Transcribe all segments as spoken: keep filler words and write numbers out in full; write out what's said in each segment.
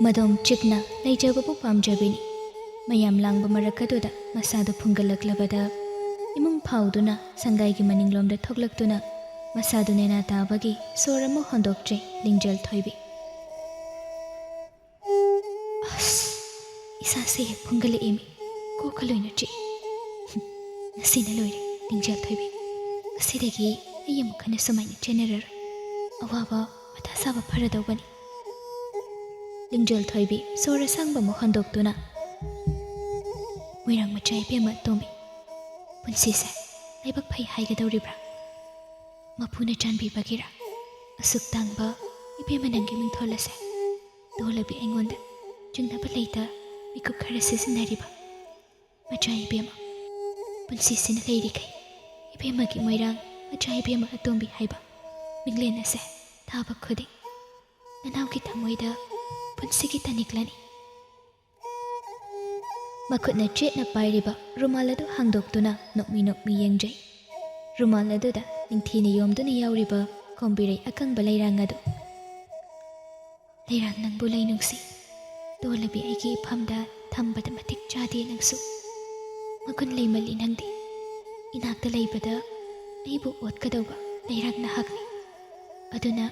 ꯃꯗꯣꯝ ꯆꯤꯛꯅ ꯂꯩꯖꯕꯕꯨ ꯄꯥꯝꯖꯕꯤꯅꯤ꯫ ꯃꯌꯥꯝ ꯂꯥꯡꯕ ꯃꯔꯛ ꯑꯗꯨꯗ ꯃꯁꯥꯗꯨ ꯐꯨꯡꯒꯠꯂꯛꯂꯕꯗ ꯏꯃꯨꯡ ꯐꯥꯎꯗꯨꯅ ꯁꯪꯒꯥꯏꯒꯤ ꯃꯅꯤꯡꯂꯣꯝꯗ ꯊꯣꯛꯂꯛꯇꯨꯅ ꯃꯁꯥꯗꯨ ꯅꯦꯅꯥ ꯇꯥꯕꯒꯤ ꯁꯣꯔ ꯑꯃ ꯍꯣꯟꯗꯣꯛꯇ꯭ꯔꯦ ꯂꯤꯡꯖꯦꯜ ꯊꯣꯏꯕꯤ꯫ ꯑꯁ, ꯏꯁꯥꯁꯦ ꯍꯦꯛ ꯐꯨꯡꯒꯠꯂꯛꯏꯃꯤ꯫ ꯀꯣꯛꯀ ꯂꯣꯏꯅ ꯆꯤꯛꯏ꯫ ꯉꯁꯤꯅ ꯂꯣꯏꯔꯦ, ꯂꯤꯡꯖꯦꯜ ꯊꯣꯏꯕꯤ꯫ ꯉꯁꯤꯗꯒꯤ ꯑꯩ ꯑꯃꯨꯛ ꯍꯟꯅ ꯁꯨꯃꯥꯏꯅ ꯆꯦꯟꯅꯔꯔꯣꯏ꯫ ꯑꯋꯥꯕ ꯃꯊꯥ ꯁꯥꯕ ꯐꯔꯗꯧꯕꯅꯤ꯫ ꯂꯤꯡꯖꯦꯜ ꯊꯣꯏꯕꯤ ꯁꯣꯔ ꯑꯁꯥꯡꯕ ꯑꯃ ꯍꯣꯟꯗꯣꯛꯇꯨꯅ, ꯃꯣꯏꯔꯥꯡ ꯃꯆꯥ ꯏꯕꯦꯝꯃ ꯇꯣꯝꯕꯤ, ꯄꯨꯟꯁꯤꯁꯦ ꯂꯥꯏꯕꯛ ꯐꯩ ꯍꯥꯏꯒꯗꯧꯔꯤꯕ꯭ꯔꯥ? ꯃꯄꯨꯅ ꯆꯥꯟꯕꯤꯕꯒꯤꯔꯥ ꯑꯁꯨꯛ ꯇꯥꯡꯕ ꯏꯕꯦꯝꯃ ꯅꯪꯒꯤ ꯃꯤꯡꯊꯣꯜ ꯑꯁꯦ ꯇꯣꯜꯂꯕꯤ ꯑꯩꯉꯣꯟꯗ ꯆꯤꯡꯅꯕ ꯂꯩꯇ ꯃꯤꯀꯨꯞ ꯈꯔ ꯁꯤꯖꯤꯟꯅꯔꯤꯕ? ꯃꯆꯥ ꯏꯕꯦꯝꯃ, ꯄꯨꯟꯁꯤꯁꯤꯅ ꯂꯩꯔꯤꯈꯩ ꯏꯕꯦꯝꯃꯒꯤ ꯃꯣꯏꯔꯥꯡ ꯃꯆꯥ ꯏꯕꯦꯝꯃ ꯑꯇꯣꯝꯕꯤ ꯍꯥꯏꯕ ꯃꯤꯡꯂꯦꯟ ꯑꯁꯦ ꯊꯥꯕ ꯈꯨꯗꯤꯡ ꯅꯅꯥꯎꯒꯤ ꯊꯃꯣꯏꯗ ꯄꯨꯟꯁꯤꯒꯤ ꯇꯅꯤꯛꯂꯅꯤ꯫ ꯃꯈꯨꯠꯅ ꯆꯦꯠꯅ ꯄꯥꯏꯔꯤꯕ ꯔꯨꯃꯥꯜ ꯑꯗꯨ ꯍꯥꯡꯗꯣꯛꯇꯨꯅ ꯅꯣꯛꯃꯤ ꯅꯣꯛꯃꯤ ꯌꯦꯡꯖꯩ꯫ ꯔꯨꯃꯥꯜ ꯑꯗꯨꯗ ꯅꯤꯡꯊꯤꯅ ꯌꯣꯝꯗꯨꯅ ꯌꯥꯎꯔꯤꯕ ꯀꯣꯝꯕꯤꯔꯩ ꯑꯀꯪꯕ ꯂꯩꯔꯥꯡ ꯑꯗꯨ꯫ ꯂꯩꯔꯥꯡ ꯅꯪꯕꯨ ꯂꯩ ꯅꯨꯡꯁꯤ, ꯇꯣꯜꯂꯕꯤ ꯑꯩꯒꯤ ꯏꯐꯝꯗ ꯊꯝꯕꯗ ꯃꯇꯤꯛ ꯆꯥꯗꯦ ꯅꯪꯁꯨ꯫ ꯃꯒꯨꯟ ꯂꯩꯃꯜꯂꯤ ꯅꯪꯗꯤ꯫ ꯏꯅꯥꯛꯇ ꯂꯩꯕꯗ ꯑꯩꯕꯨ ꯑꯣꯠꯀꯗꯧꯕ ꯂꯩꯔꯥꯡ ꯅꯍꯥꯛꯅꯤ꯫ ꯑꯗꯨꯅ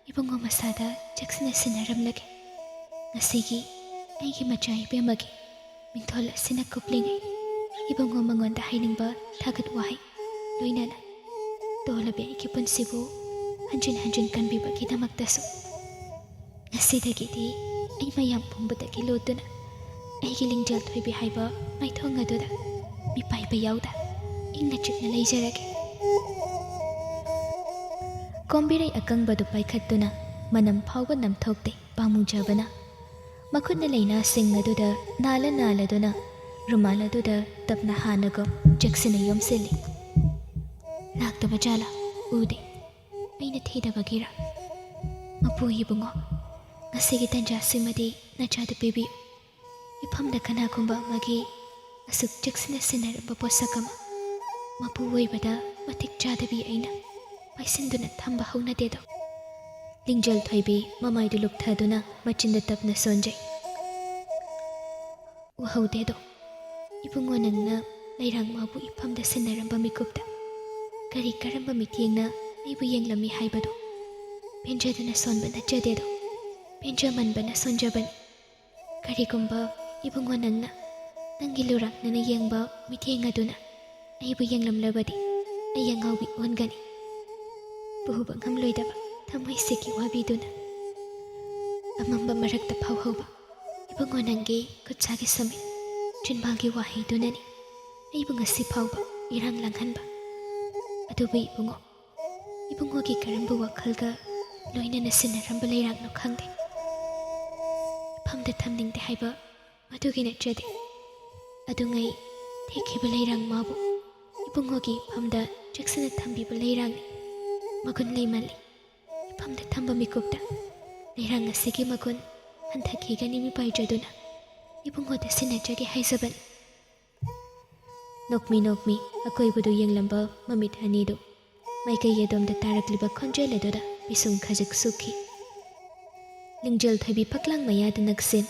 ꯏꯕꯨꯡꯉꯣ ꯃꯁꯥꯗ ꯆꯦꯛꯁꯤꯟꯅ ꯁꯤꯟꯅꯔꯝꯂꯒꯦ꯫ ꯉꯁꯤꯒꯤ ꯑꯩꯒꯤ ꯃꯆꯥ ꯏꯕꯦꯝꯃꯒꯤ ꯃꯤꯡꯊꯣꯜ ꯑꯁꯤꯅ ꯀꯨꯞꯂꯤꯉꯩ ꯏꯕꯨꯡꯉꯣ ꯃꯉꯣꯟꯗ ꯍꯥꯏꯅꯤꯡꯕ ꯊꯥꯒꯠ ꯋꯥꯍꯩ, ꯂꯣꯏꯅꯅ ꯇꯣꯜꯂꯕꯤ ꯑꯩꯒꯤ ꯄꯨꯟꯁꯤꯕꯨ ꯍꯟꯖꯤꯟ ꯍꯟꯖꯤꯟ ꯀꯟꯕꯤꯕꯒꯤꯗꯃꯛꯇꯁꯨ꯫ ꯉꯁꯤꯗꯒꯤꯗꯤ ꯑꯩ ꯃꯌꯥꯝ ꯄꯨꯝꯕꯗꯒꯤ ꯂꯣꯠꯇꯨꯅ ꯑꯩꯒꯤ ꯂꯤꯡꯖꯦꯜ ꯊꯣꯏꯕꯤ ꯍꯥꯏꯕ ꯃꯥꯏꯊꯣꯡ ꯑꯗꯨꯗ ꯃꯤꯄꯥꯏꯕ ꯌꯥꯎꯗ ꯏꯪꯅ ꯆꯤꯛꯅ ꯂꯩꯖꯔꯒꯦ꯫ ꯀꯣꯝꯕꯤꯔꯩ ꯑꯀꯪꯕꯗꯨ ꯄꯥꯏꯈꯠꯇꯨꯅ ꯃꯅꯝ ꯐꯥꯎꯕ ꯅꯝꯊꯣꯛꯇꯦ ꯄꯥꯃꯨꯖꯕꯅ꯫ ꯃꯈꯨꯠꯅ ꯂꯩꯅꯥꯁꯤꯡ ꯑꯗꯨꯗ ꯅꯥꯜꯂ ꯅꯥꯜꯂꯗꯨꯅ ꯔꯨꯃꯥꯜ ꯑꯗꯨꯗ ꯇꯞꯅ ꯍꯥꯟꯅꯒꯨꯝ ꯆꯦꯛꯁꯤꯟꯅ ꯌꯣꯝꯁꯤꯜꯂꯤ꯫ ꯂꯥꯛꯇꯕ ꯖꯥꯠꯂꯥ? ꯎꯗꯦ꯫ ꯑꯩꯅ ꯊꯤꯗꯕꯒꯤꯔꯥ? ꯃꯄꯨ ꯏꯕꯨꯡꯉꯣ, ꯉꯁꯤꯒꯤ ꯇꯟꯖꯥꯁꯤꯃꯗꯤ ꯅꯆꯥꯗ ꯄꯤꯕꯤꯌꯨ꯫ ꯏꯐꯝꯗ ꯀꯅꯥꯒꯨꯝꯕ ꯑꯃꯒꯤ ꯑꯁꯨꯛ ꯆꯦꯛꯁꯤꯟꯅ ꯁꯤꯟꯅꯔꯝꯕ ꯄꯣꯠꯁꯛ ꯑꯃ ꯃꯄꯨ ꯑꯣꯏꯕꯗ ꯃꯇꯤꯛ ꯆꯥꯗꯕꯤ ꯑꯩꯅ ꯄꯥꯏꯁꯤꯟꯗꯨꯅ ꯊꯝꯕ ꯍꯧꯅꯗꯦꯗꯣ꯫ ꯂꯤꯡꯖꯦꯜ ꯊꯣꯏꯕꯤ ꯃꯃꯥꯏꯗꯨ ꯂꯨꯞꯊꯗꯨꯅ ꯃꯆꯤꯟꯗ ꯇꯞꯅ ꯁꯣꯟꯖꯩ꯫ "ꯎꯍꯧꯗꯦꯗꯣ, ꯏꯕꯨꯡꯉꯣ ꯅꯪꯅ ꯂꯩꯔꯥꯡ ꯃꯥꯕꯨ ꯏꯐꯝꯗ ꯁꯤꯟꯅꯔꯝꯕ ꯃꯤꯀꯨꯞꯇ ꯀꯔꯤ ꯀꯔꯝꯕ ꯃꯤꯠꯌꯦꯡꯅ ꯑꯩꯕꯨ ꯌꯦꯡꯂꯝꯃꯤ ꯍꯥꯏꯕꯗꯣ ꯄꯦꯟꯖꯗꯅ ꯁꯣꯟꯕ ꯅꯠꯆꯗꯦꯗꯣ, ꯄꯦꯟꯖꯃꯟꯕꯅ ꯁꯣꯟꯖꯕꯅꯤ꯫ ꯀꯔꯤꯒꯨꯝꯕ ꯏꯕꯨꯡꯉꯣ ꯅꯪꯅ ꯅꯪꯒꯤ ꯂꯨꯔꯥꯛꯅꯅ ꯌꯦꯡꯕ ꯃꯤꯠꯌꯦꯡ ꯑꯗꯨꯅ ꯑꯩꯕꯨ ꯌꯦꯡꯂꯝꯂꯕꯗꯤ ꯑꯩ ꯑꯉꯥꯎꯕꯤ ꯑꯣꯟꯒꯅꯤ꯫ ꯄꯨꯕ ꯉꯝꯂꯣꯏꯗꯕ ꯊꯃꯣꯏ ꯁꯤꯒꯤ ꯋꯥꯕꯤꯗꯨꯅ ꯑꯃꯝꯕ ꯃꯔꯛꯇ ꯐꯥꯎꯍꯧꯕ ꯏꯕꯨꯡꯉꯣ ꯅꯪꯒꯤ ꯈꯨꯠꯁꯥꯒꯤ ꯁꯃꯤꯠ, ꯆꯤꯟꯕꯥꯜꯒꯤ ꯋꯥꯍꯩꯗꯨꯅꯅꯤ ꯑꯩꯕꯨ ꯉꯁꯤ ꯐꯥꯎꯕ ꯏꯔꯥꯡ ꯂꯥꯡꯍꯟꯕ꯫ ꯑꯗꯨꯕꯨ ꯏꯕꯨꯡꯉꯣ, ꯏꯕꯨꯡꯉꯣꯒꯤ ꯀꯔꯝꯕ ꯋꯥꯈꯜꯒ ꯂꯣꯏꯅꯅ ꯁꯤꯟꯅꯔꯝꯕ ꯂꯩꯔꯥꯡꯅꯣ ꯈꯪꯗꯦ꯫ ꯏꯐꯝꯗ ꯊꯝꯅꯤꯡꯗꯦ ꯍꯥꯏꯕ ꯃꯗꯨꯒꯤ ꯅꯠꯆꯗꯦ꯫ ꯑꯗꯨꯉꯩ ꯊꯦꯛꯈꯤꯕ ꯂꯩꯔꯥꯡ ꯃꯥꯕꯨ ꯏꯕꯨꯡꯉꯣꯒꯤ ꯏꯐꯝꯗ ꯆꯦꯛꯁꯤꯟꯅ ꯊꯝꯕꯤꯕ ꯂꯩꯔꯥꯡꯅꯤ꯫ ꯃꯒꯨꯟ ꯂꯩꯃꯜꯂꯤ꯫ ꯏꯐꯝꯗ ꯊꯝꯕ ꯃꯤꯀꯨꯞꯇ ꯂꯩꯔꯥꯡ ꯑꯁꯤꯒꯤ ꯃꯒꯨꯟ ꯍꯟꯊꯈꯤꯒꯅꯤ ꯃꯤꯄꯥꯏꯖꯗꯨꯅ ꯏꯕꯨꯡꯉꯣꯗ ꯁꯤꯟꯅꯖꯒꯦ ꯍꯥꯏꯖꯕꯅꯤ꯫" ꯅꯣꯛꯃꯤ ꯅꯣꯛꯃꯤ ꯑꯀꯣꯏꯕꯗꯨ ꯌꯦꯡꯂꯝꯕ ꯃꯃꯤꯠ ꯑꯅꯤꯗꯨ ꯃꯥꯏꯀꯩ ꯑꯗꯣꯝꯗ ꯇꯥꯔꯛꯂꯤꯕ ꯈꯣꯟꯖꯦꯜ ꯑꯗꯨꯗ ꯄꯤꯁꯨꯝ ꯈꯖꯤꯛ ꯁꯨꯛꯈꯤ꯫ ꯂꯤꯡꯖꯦꯜ ꯊꯣꯏꯕꯤ ꯐꯛꯂꯥꯡ ꯃꯌꯥꯗ ꯅꯛꯁꯤꯟ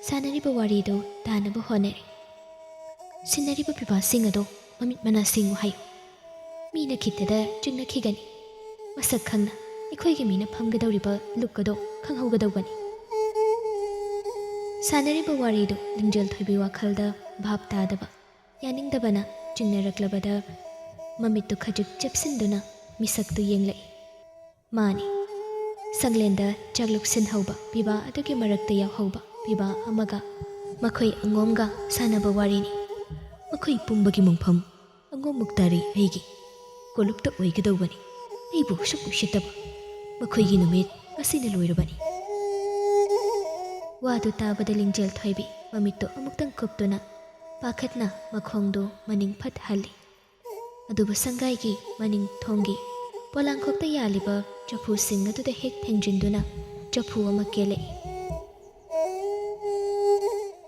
ꯁꯥꯟꯅꯔꯤꯕ ꯋꯥꯔꯤꯗꯨ ꯇꯥꯅꯕ ꯍꯣꯠꯅꯔꯤ꯫ "ꯁꯤꯟꯅꯔꯤꯕ ꯄꯤꯕꯥꯁꯤꯡ ꯑꯗꯣ ꯃꯃꯤꯠ ꯃꯅꯥ ꯁꯤꯡꯉꯨ ꯍꯥꯏꯌꯨ꯫ ꯃꯤꯅ ꯈꯤꯇꯗ ꯆꯤꯡꯅꯈꯤꯒꯅꯤ꯫ ꯃꯁꯛ ꯈꯪꯅ ꯑꯩꯈꯣꯏꯒꯤ ꯃꯤꯅ ꯐꯝꯒꯗꯧꯔꯤꯕ ꯂꯨꯛ ꯑꯗꯣ ꯈꯪꯍꯧꯒꯗꯧꯕꯅꯤ꯫" ꯁꯥꯟꯅꯔꯤꯕ ꯋꯥꯔꯤꯗꯨ ꯂꯤꯡꯖꯦꯜ ꯊꯣꯏꯕꯤ ꯋꯥꯈꯜꯗ ꯚꯥꯞ ꯇꯥꯗꯕ, ꯌꯥꯅꯤꯡꯗꯕꯅ ꯆꯤꯡꯅꯔꯛꯂꯕꯗ ꯃꯃꯤꯠꯇꯨ ꯈꯖꯤꯛ ꯆꯦꯞꯁꯤꯟꯗꯨꯅ ꯃꯤꯁꯛꯇꯨ ꯌꯦꯡꯂꯛꯏ꯫ ꯃꯥꯅꯤ, ꯁꯪꯂꯦꯟꯗ ꯆꯥꯛꯂꯨꯛ ꯁꯤꯟꯍꯧꯕ ꯄꯤꯕꯥ ꯑꯗꯨꯒꯤ ꯃꯔꯛꯇ ꯌꯥꯎꯍꯧꯕ ꯄꯤꯕꯥ ꯑꯃꯒ ꯃꯈꯣꯏ ꯑꯉꯣꯝꯒ ꯁꯥꯟꯅꯕ ꯋꯥꯔꯤꯅꯤ꯫ ꯃꯈꯣꯏ ꯄꯨꯝꯕꯒꯤ ꯃꯣꯡꯐꯝ ꯑꯉꯣꯝ ꯃꯨꯛꯇꯥꯔꯤ ꯑꯩꯒꯤ ꯀꯣꯂꯨꯞꯇ ꯑꯣꯏꯒꯗꯧꯕꯅꯤ꯫ ꯑꯩꯕꯨ ꯁꯨꯛ ꯎꯁꯤꯠꯇꯕ ꯃꯈꯣꯏꯒꯤ ꯅꯨꯃꯤꯠ ꯑꯁꯤꯅ ꯂꯣꯏꯔꯕꯅꯤ꯫ ꯋꯥꯗꯨ ꯇꯥꯕꯗ ꯂꯤꯡꯖꯦꯜ ꯊꯣꯏꯕꯤ ꯃꯃꯤꯠꯇꯨ ꯑꯃꯨꯛꯇꯪ ꯀꯨꯞꯇꯨꯅ ꯄꯥꯈꯠꯅ ꯃꯈꯣꯡꯗꯨ ꯃꯅꯤꯡ ꯐꯠ ꯍꯜꯂꯤ꯫ ꯑꯗꯨꯕꯨ ꯁꯪꯒꯥꯏꯒꯤ ꯃꯅꯤꯡ ꯊꯣꯡꯒꯤ ꯄꯣꯂꯥꯡꯈꯣꯛꯇ ꯌꯥꯜꯂꯤꯕ ꯆꯐꯨꯁꯤꯡ ꯑꯗꯨꯗ ꯍꯦꯛ ꯊꯦꯡꯖꯤꯟꯗꯨꯅ ꯆꯐꯨ ꯑꯃ ꯀꯦꯜꯂꯛꯏ꯫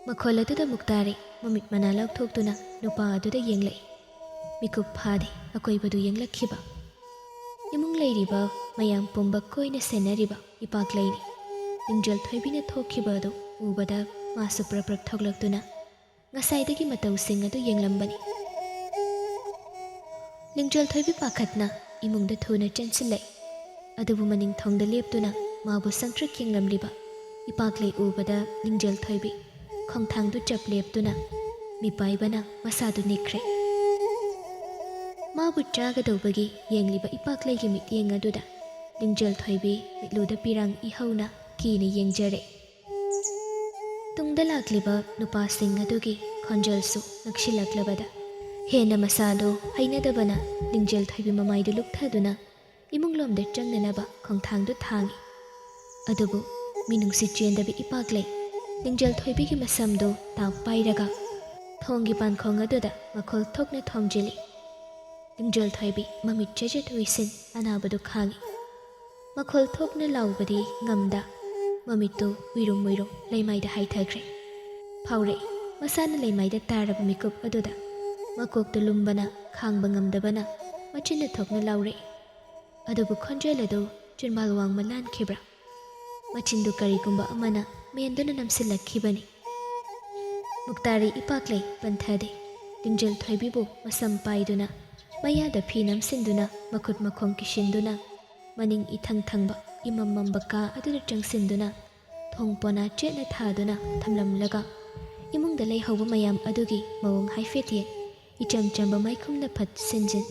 ꯃꯈꯣꯜ ꯑꯗꯨꯗ ꯃꯨꯛꯇꯥꯔꯤ ꯃꯃꯤꯠ ꯃꯅꯥ ꯂꯥꯎꯊꯣꯛꯇꯨꯅ ꯅꯨꯄꯥ ꯑꯗꯨꯗ ꯌꯦꯡꯂꯛꯏ꯫ ꯃꯤꯀꯨꯞ ꯐꯥꯗꯦ ꯑꯀꯣꯏꯕꯗꯨ ꯌꯦꯡꯂꯛꯈꯤꯕ꯫ ꯏꯃꯨꯡ ꯂꯩꯔꯤꯕ ꯃꯌꯥꯝ ꯄꯨꯝꯕ ꯀꯣꯏꯅ ꯁꯦꯟꯅꯔꯤꯕ ꯏꯄꯥꯛꯂꯩꯅꯤ꯫ ꯂꯤꯡꯖꯦꯜ ꯊꯣꯏꯕꯤꯅ ꯊꯣꯛꯈꯤꯕ ꯑꯗꯨ ꯎꯕꯗ ꯃꯥꯁꯨ ꯄ꯭ꯔꯞ ꯄ꯭ꯔꯞ ꯊꯣꯛꯂꯛꯇꯨꯅ ꯉꯁꯥꯏꯗꯒꯤ ꯃꯇꯧꯁꯤꯡ ꯑꯗꯨ ꯌꯦꯡꯂꯝꯕꯅꯤ꯫ ꯂꯤꯡꯖꯦꯜ ꯊꯣꯏꯕꯤ ꯄꯥꯈꯠꯅ ꯏꯃꯨꯡꯗ ꯊꯨꯅ ꯆꯦꯟꯁꯤꯜꯂꯛꯏ꯫ ꯑꯗꯨꯕꯨ ꯃꯅꯤꯡ ꯊꯣꯡꯗ ꯂꯦꯞꯇꯨꯅ ꯃꯥꯕꯨ ꯁꯪꯇ꯭ꯔꯤꯛ ꯌꯦꯡꯂꯝꯂꯤꯕ ꯏꯄꯥꯛꯂꯩ ꯎꯕꯗ ꯂꯤꯡꯖꯦꯜ ꯊꯣꯏꯕꯤ ꯈꯣꯡꯊꯥꯡꯗꯨ ꯆꯞ ꯂꯦꯞꯇꯨꯅ ꯃꯤꯄꯥꯏꯕꯅ ꯃꯁꯥꯗꯨ ꯅꯤꯛꯈ꯭ꯔꯦ꯫ ꯃꯥꯕꯨ ꯆꯥꯒꯗꯧꯕꯒꯤ ꯌꯦꯡꯂꯤꯕ ꯏꯄꯥꯛꯂꯩꯒꯤ ꯃꯤꯠꯌꯦꯡ ꯑꯗꯨꯗ ꯂꯤꯡꯖꯦꯜ ꯊꯣꯏꯕꯤ ꯃꯤꯠꯂꯨꯗ ꯄꯤꯔꯥꯡ ꯏꯍꯧꯅ ꯀꯤꯅ ꯌꯦꯡꯖꯔꯦ꯫ ꯇꯨꯡꯗ ꯂꯥꯛꯂꯤꯕ ꯅꯨꯄꯥꯁꯤꯡ ꯑꯗꯨꯒꯤ ꯈꯣꯟꯖꯦꯜꯁꯨ ꯅꯛꯁꯤꯜꯂꯛꯂꯕꯗ ꯍꯦꯟꯅ ꯃꯁꯥꯗꯨ ꯍꯩꯅꯗꯕꯅ ꯂꯤꯡꯖꯦꯜ ꯊꯣꯏꯕꯤ ꯃꯃꯥꯏꯗꯨ ꯂꯨꯞꯊꯗꯨꯅ ꯏꯃꯨꯡꯂꯣꯝꯗ ꯆꯪꯅꯅꯕ ꯈꯣꯡꯊꯥꯡꯗꯨ ꯊꯥꯡꯏ꯫ ꯑꯗꯨꯕꯨ ꯃꯤꯅꯨꯡꯁꯤ ꯆꯦꯟꯗꯕꯤ ꯏꯄꯥꯛꯂꯩ ꯂꯤꯡꯖꯦꯜ ꯊꯣꯏꯕꯤꯒꯤ ꯃꯁꯝꯗꯨ ꯇꯥꯞ ꯄꯥꯏꯔꯒ ꯊꯣꯡꯒꯤ ꯄꯥꯟꯈꯣꯡ ꯑꯗꯨꯗ ꯃꯈꯣꯜ ꯊꯣꯛꯅ ꯊꯣꯝꯖꯤꯜꯂꯤ꯫ ꯂꯤꯡꯖꯦꯜ ꯊꯣꯏꯕꯤ ꯃꯃꯤꯠ ꯆꯦꯖꯦꯠ ꯎꯏꯁꯤꯟ ꯑꯅꯥꯕꯗꯨ ꯈꯥꯡꯏ꯫ ꯃꯈꯣꯜ ꯊꯣꯛꯅ ꯂꯥꯎꯕꯗꯤ ꯉꯝꯗ ꯃꯃꯤꯠꯇꯨ ꯎꯏꯔꯨꯝ ꯎꯏꯔꯨꯝ ꯂꯩꯃꯥꯏꯗ ꯍꯥꯏꯊꯈ꯭ꯔꯦ꯫ ꯐꯥꯎꯔꯛꯏ꯫ ꯃꯁꯥꯅ ꯂꯩꯃꯥꯏꯗ ꯇꯥꯔꯕ ꯃꯤꯀꯨꯞ ꯑꯗꯨꯗ ꯃꯀꯣꯛꯇꯨ ꯂꯨꯝꯕꯅ ꯈꯥꯡꯕ ꯉꯝꯗꯕꯅ ꯃꯆꯤꯟꯅ ꯊꯣꯛꯅ ꯂꯥꯎꯔꯛꯏ꯫ ꯑꯗꯨꯕꯨ ꯈꯣꯟꯖꯦꯜ ꯑꯗꯨ ꯆꯤꯟꯕꯥꯜ ꯋꯥꯡꯃ ꯂꯥꯟꯈꯤꯕ꯭ꯔꯥ? ꯃꯆꯤꯟꯗꯨ ꯀꯔꯤꯒꯨꯝꯕ ꯑꯃꯅ ꯃꯦꯟꯗꯨꯅ ꯅꯝꯁꯤꯜꯂꯛꯈꯤꯕꯅꯤ꯫ ꯃꯨꯛꯇꯥꯔꯤ ꯏꯄꯥꯛꯂꯩ ꯄꯟꯊꯗꯦ꯫ ꯂꯤꯡꯖꯦꯜ ꯊꯣꯏꯕꯤꯕꯨ ꯃꯁꯝ ꯄꯥꯏꯗꯨꯅ ꯃꯌꯥꯗ ꯐꯤ ꯅꯝꯁꯤꯟꯗꯨꯅ ꯃꯈꯨꯠ ꯃꯈꯣꯡ ꯀꯤꯁꯤꯟꯗꯨꯅ ꯃꯅꯤꯡ ꯏꯊꯪ ꯊꯪꯕ ꯏꯃꯝ ꯃꯝꯕ ꯀꯥ ꯑꯗꯨꯗ ꯆꯪꯁꯤꯟꯗꯨꯅ ꯊꯣꯡ ꯄꯣꯅꯥ ꯆꯦꯠꯅ ꯊꯥꯗꯨꯅ ꯊꯝꯂꯝꯂꯒ ꯏꯃꯨꯡꯗ ꯂꯩꯍꯧꯕ ꯃꯌꯥꯝ ꯑꯗꯨꯒꯤ ꯃꯑꯣꯡ ꯍꯥꯏꯐꯦꯠ ꯌꯦꯡ ꯏꯆꯝ ꯆꯝꯕ ꯃꯥꯏꯈꯨꯝꯅ ꯐꯠ ꯁꯤꯟꯖꯤꯟ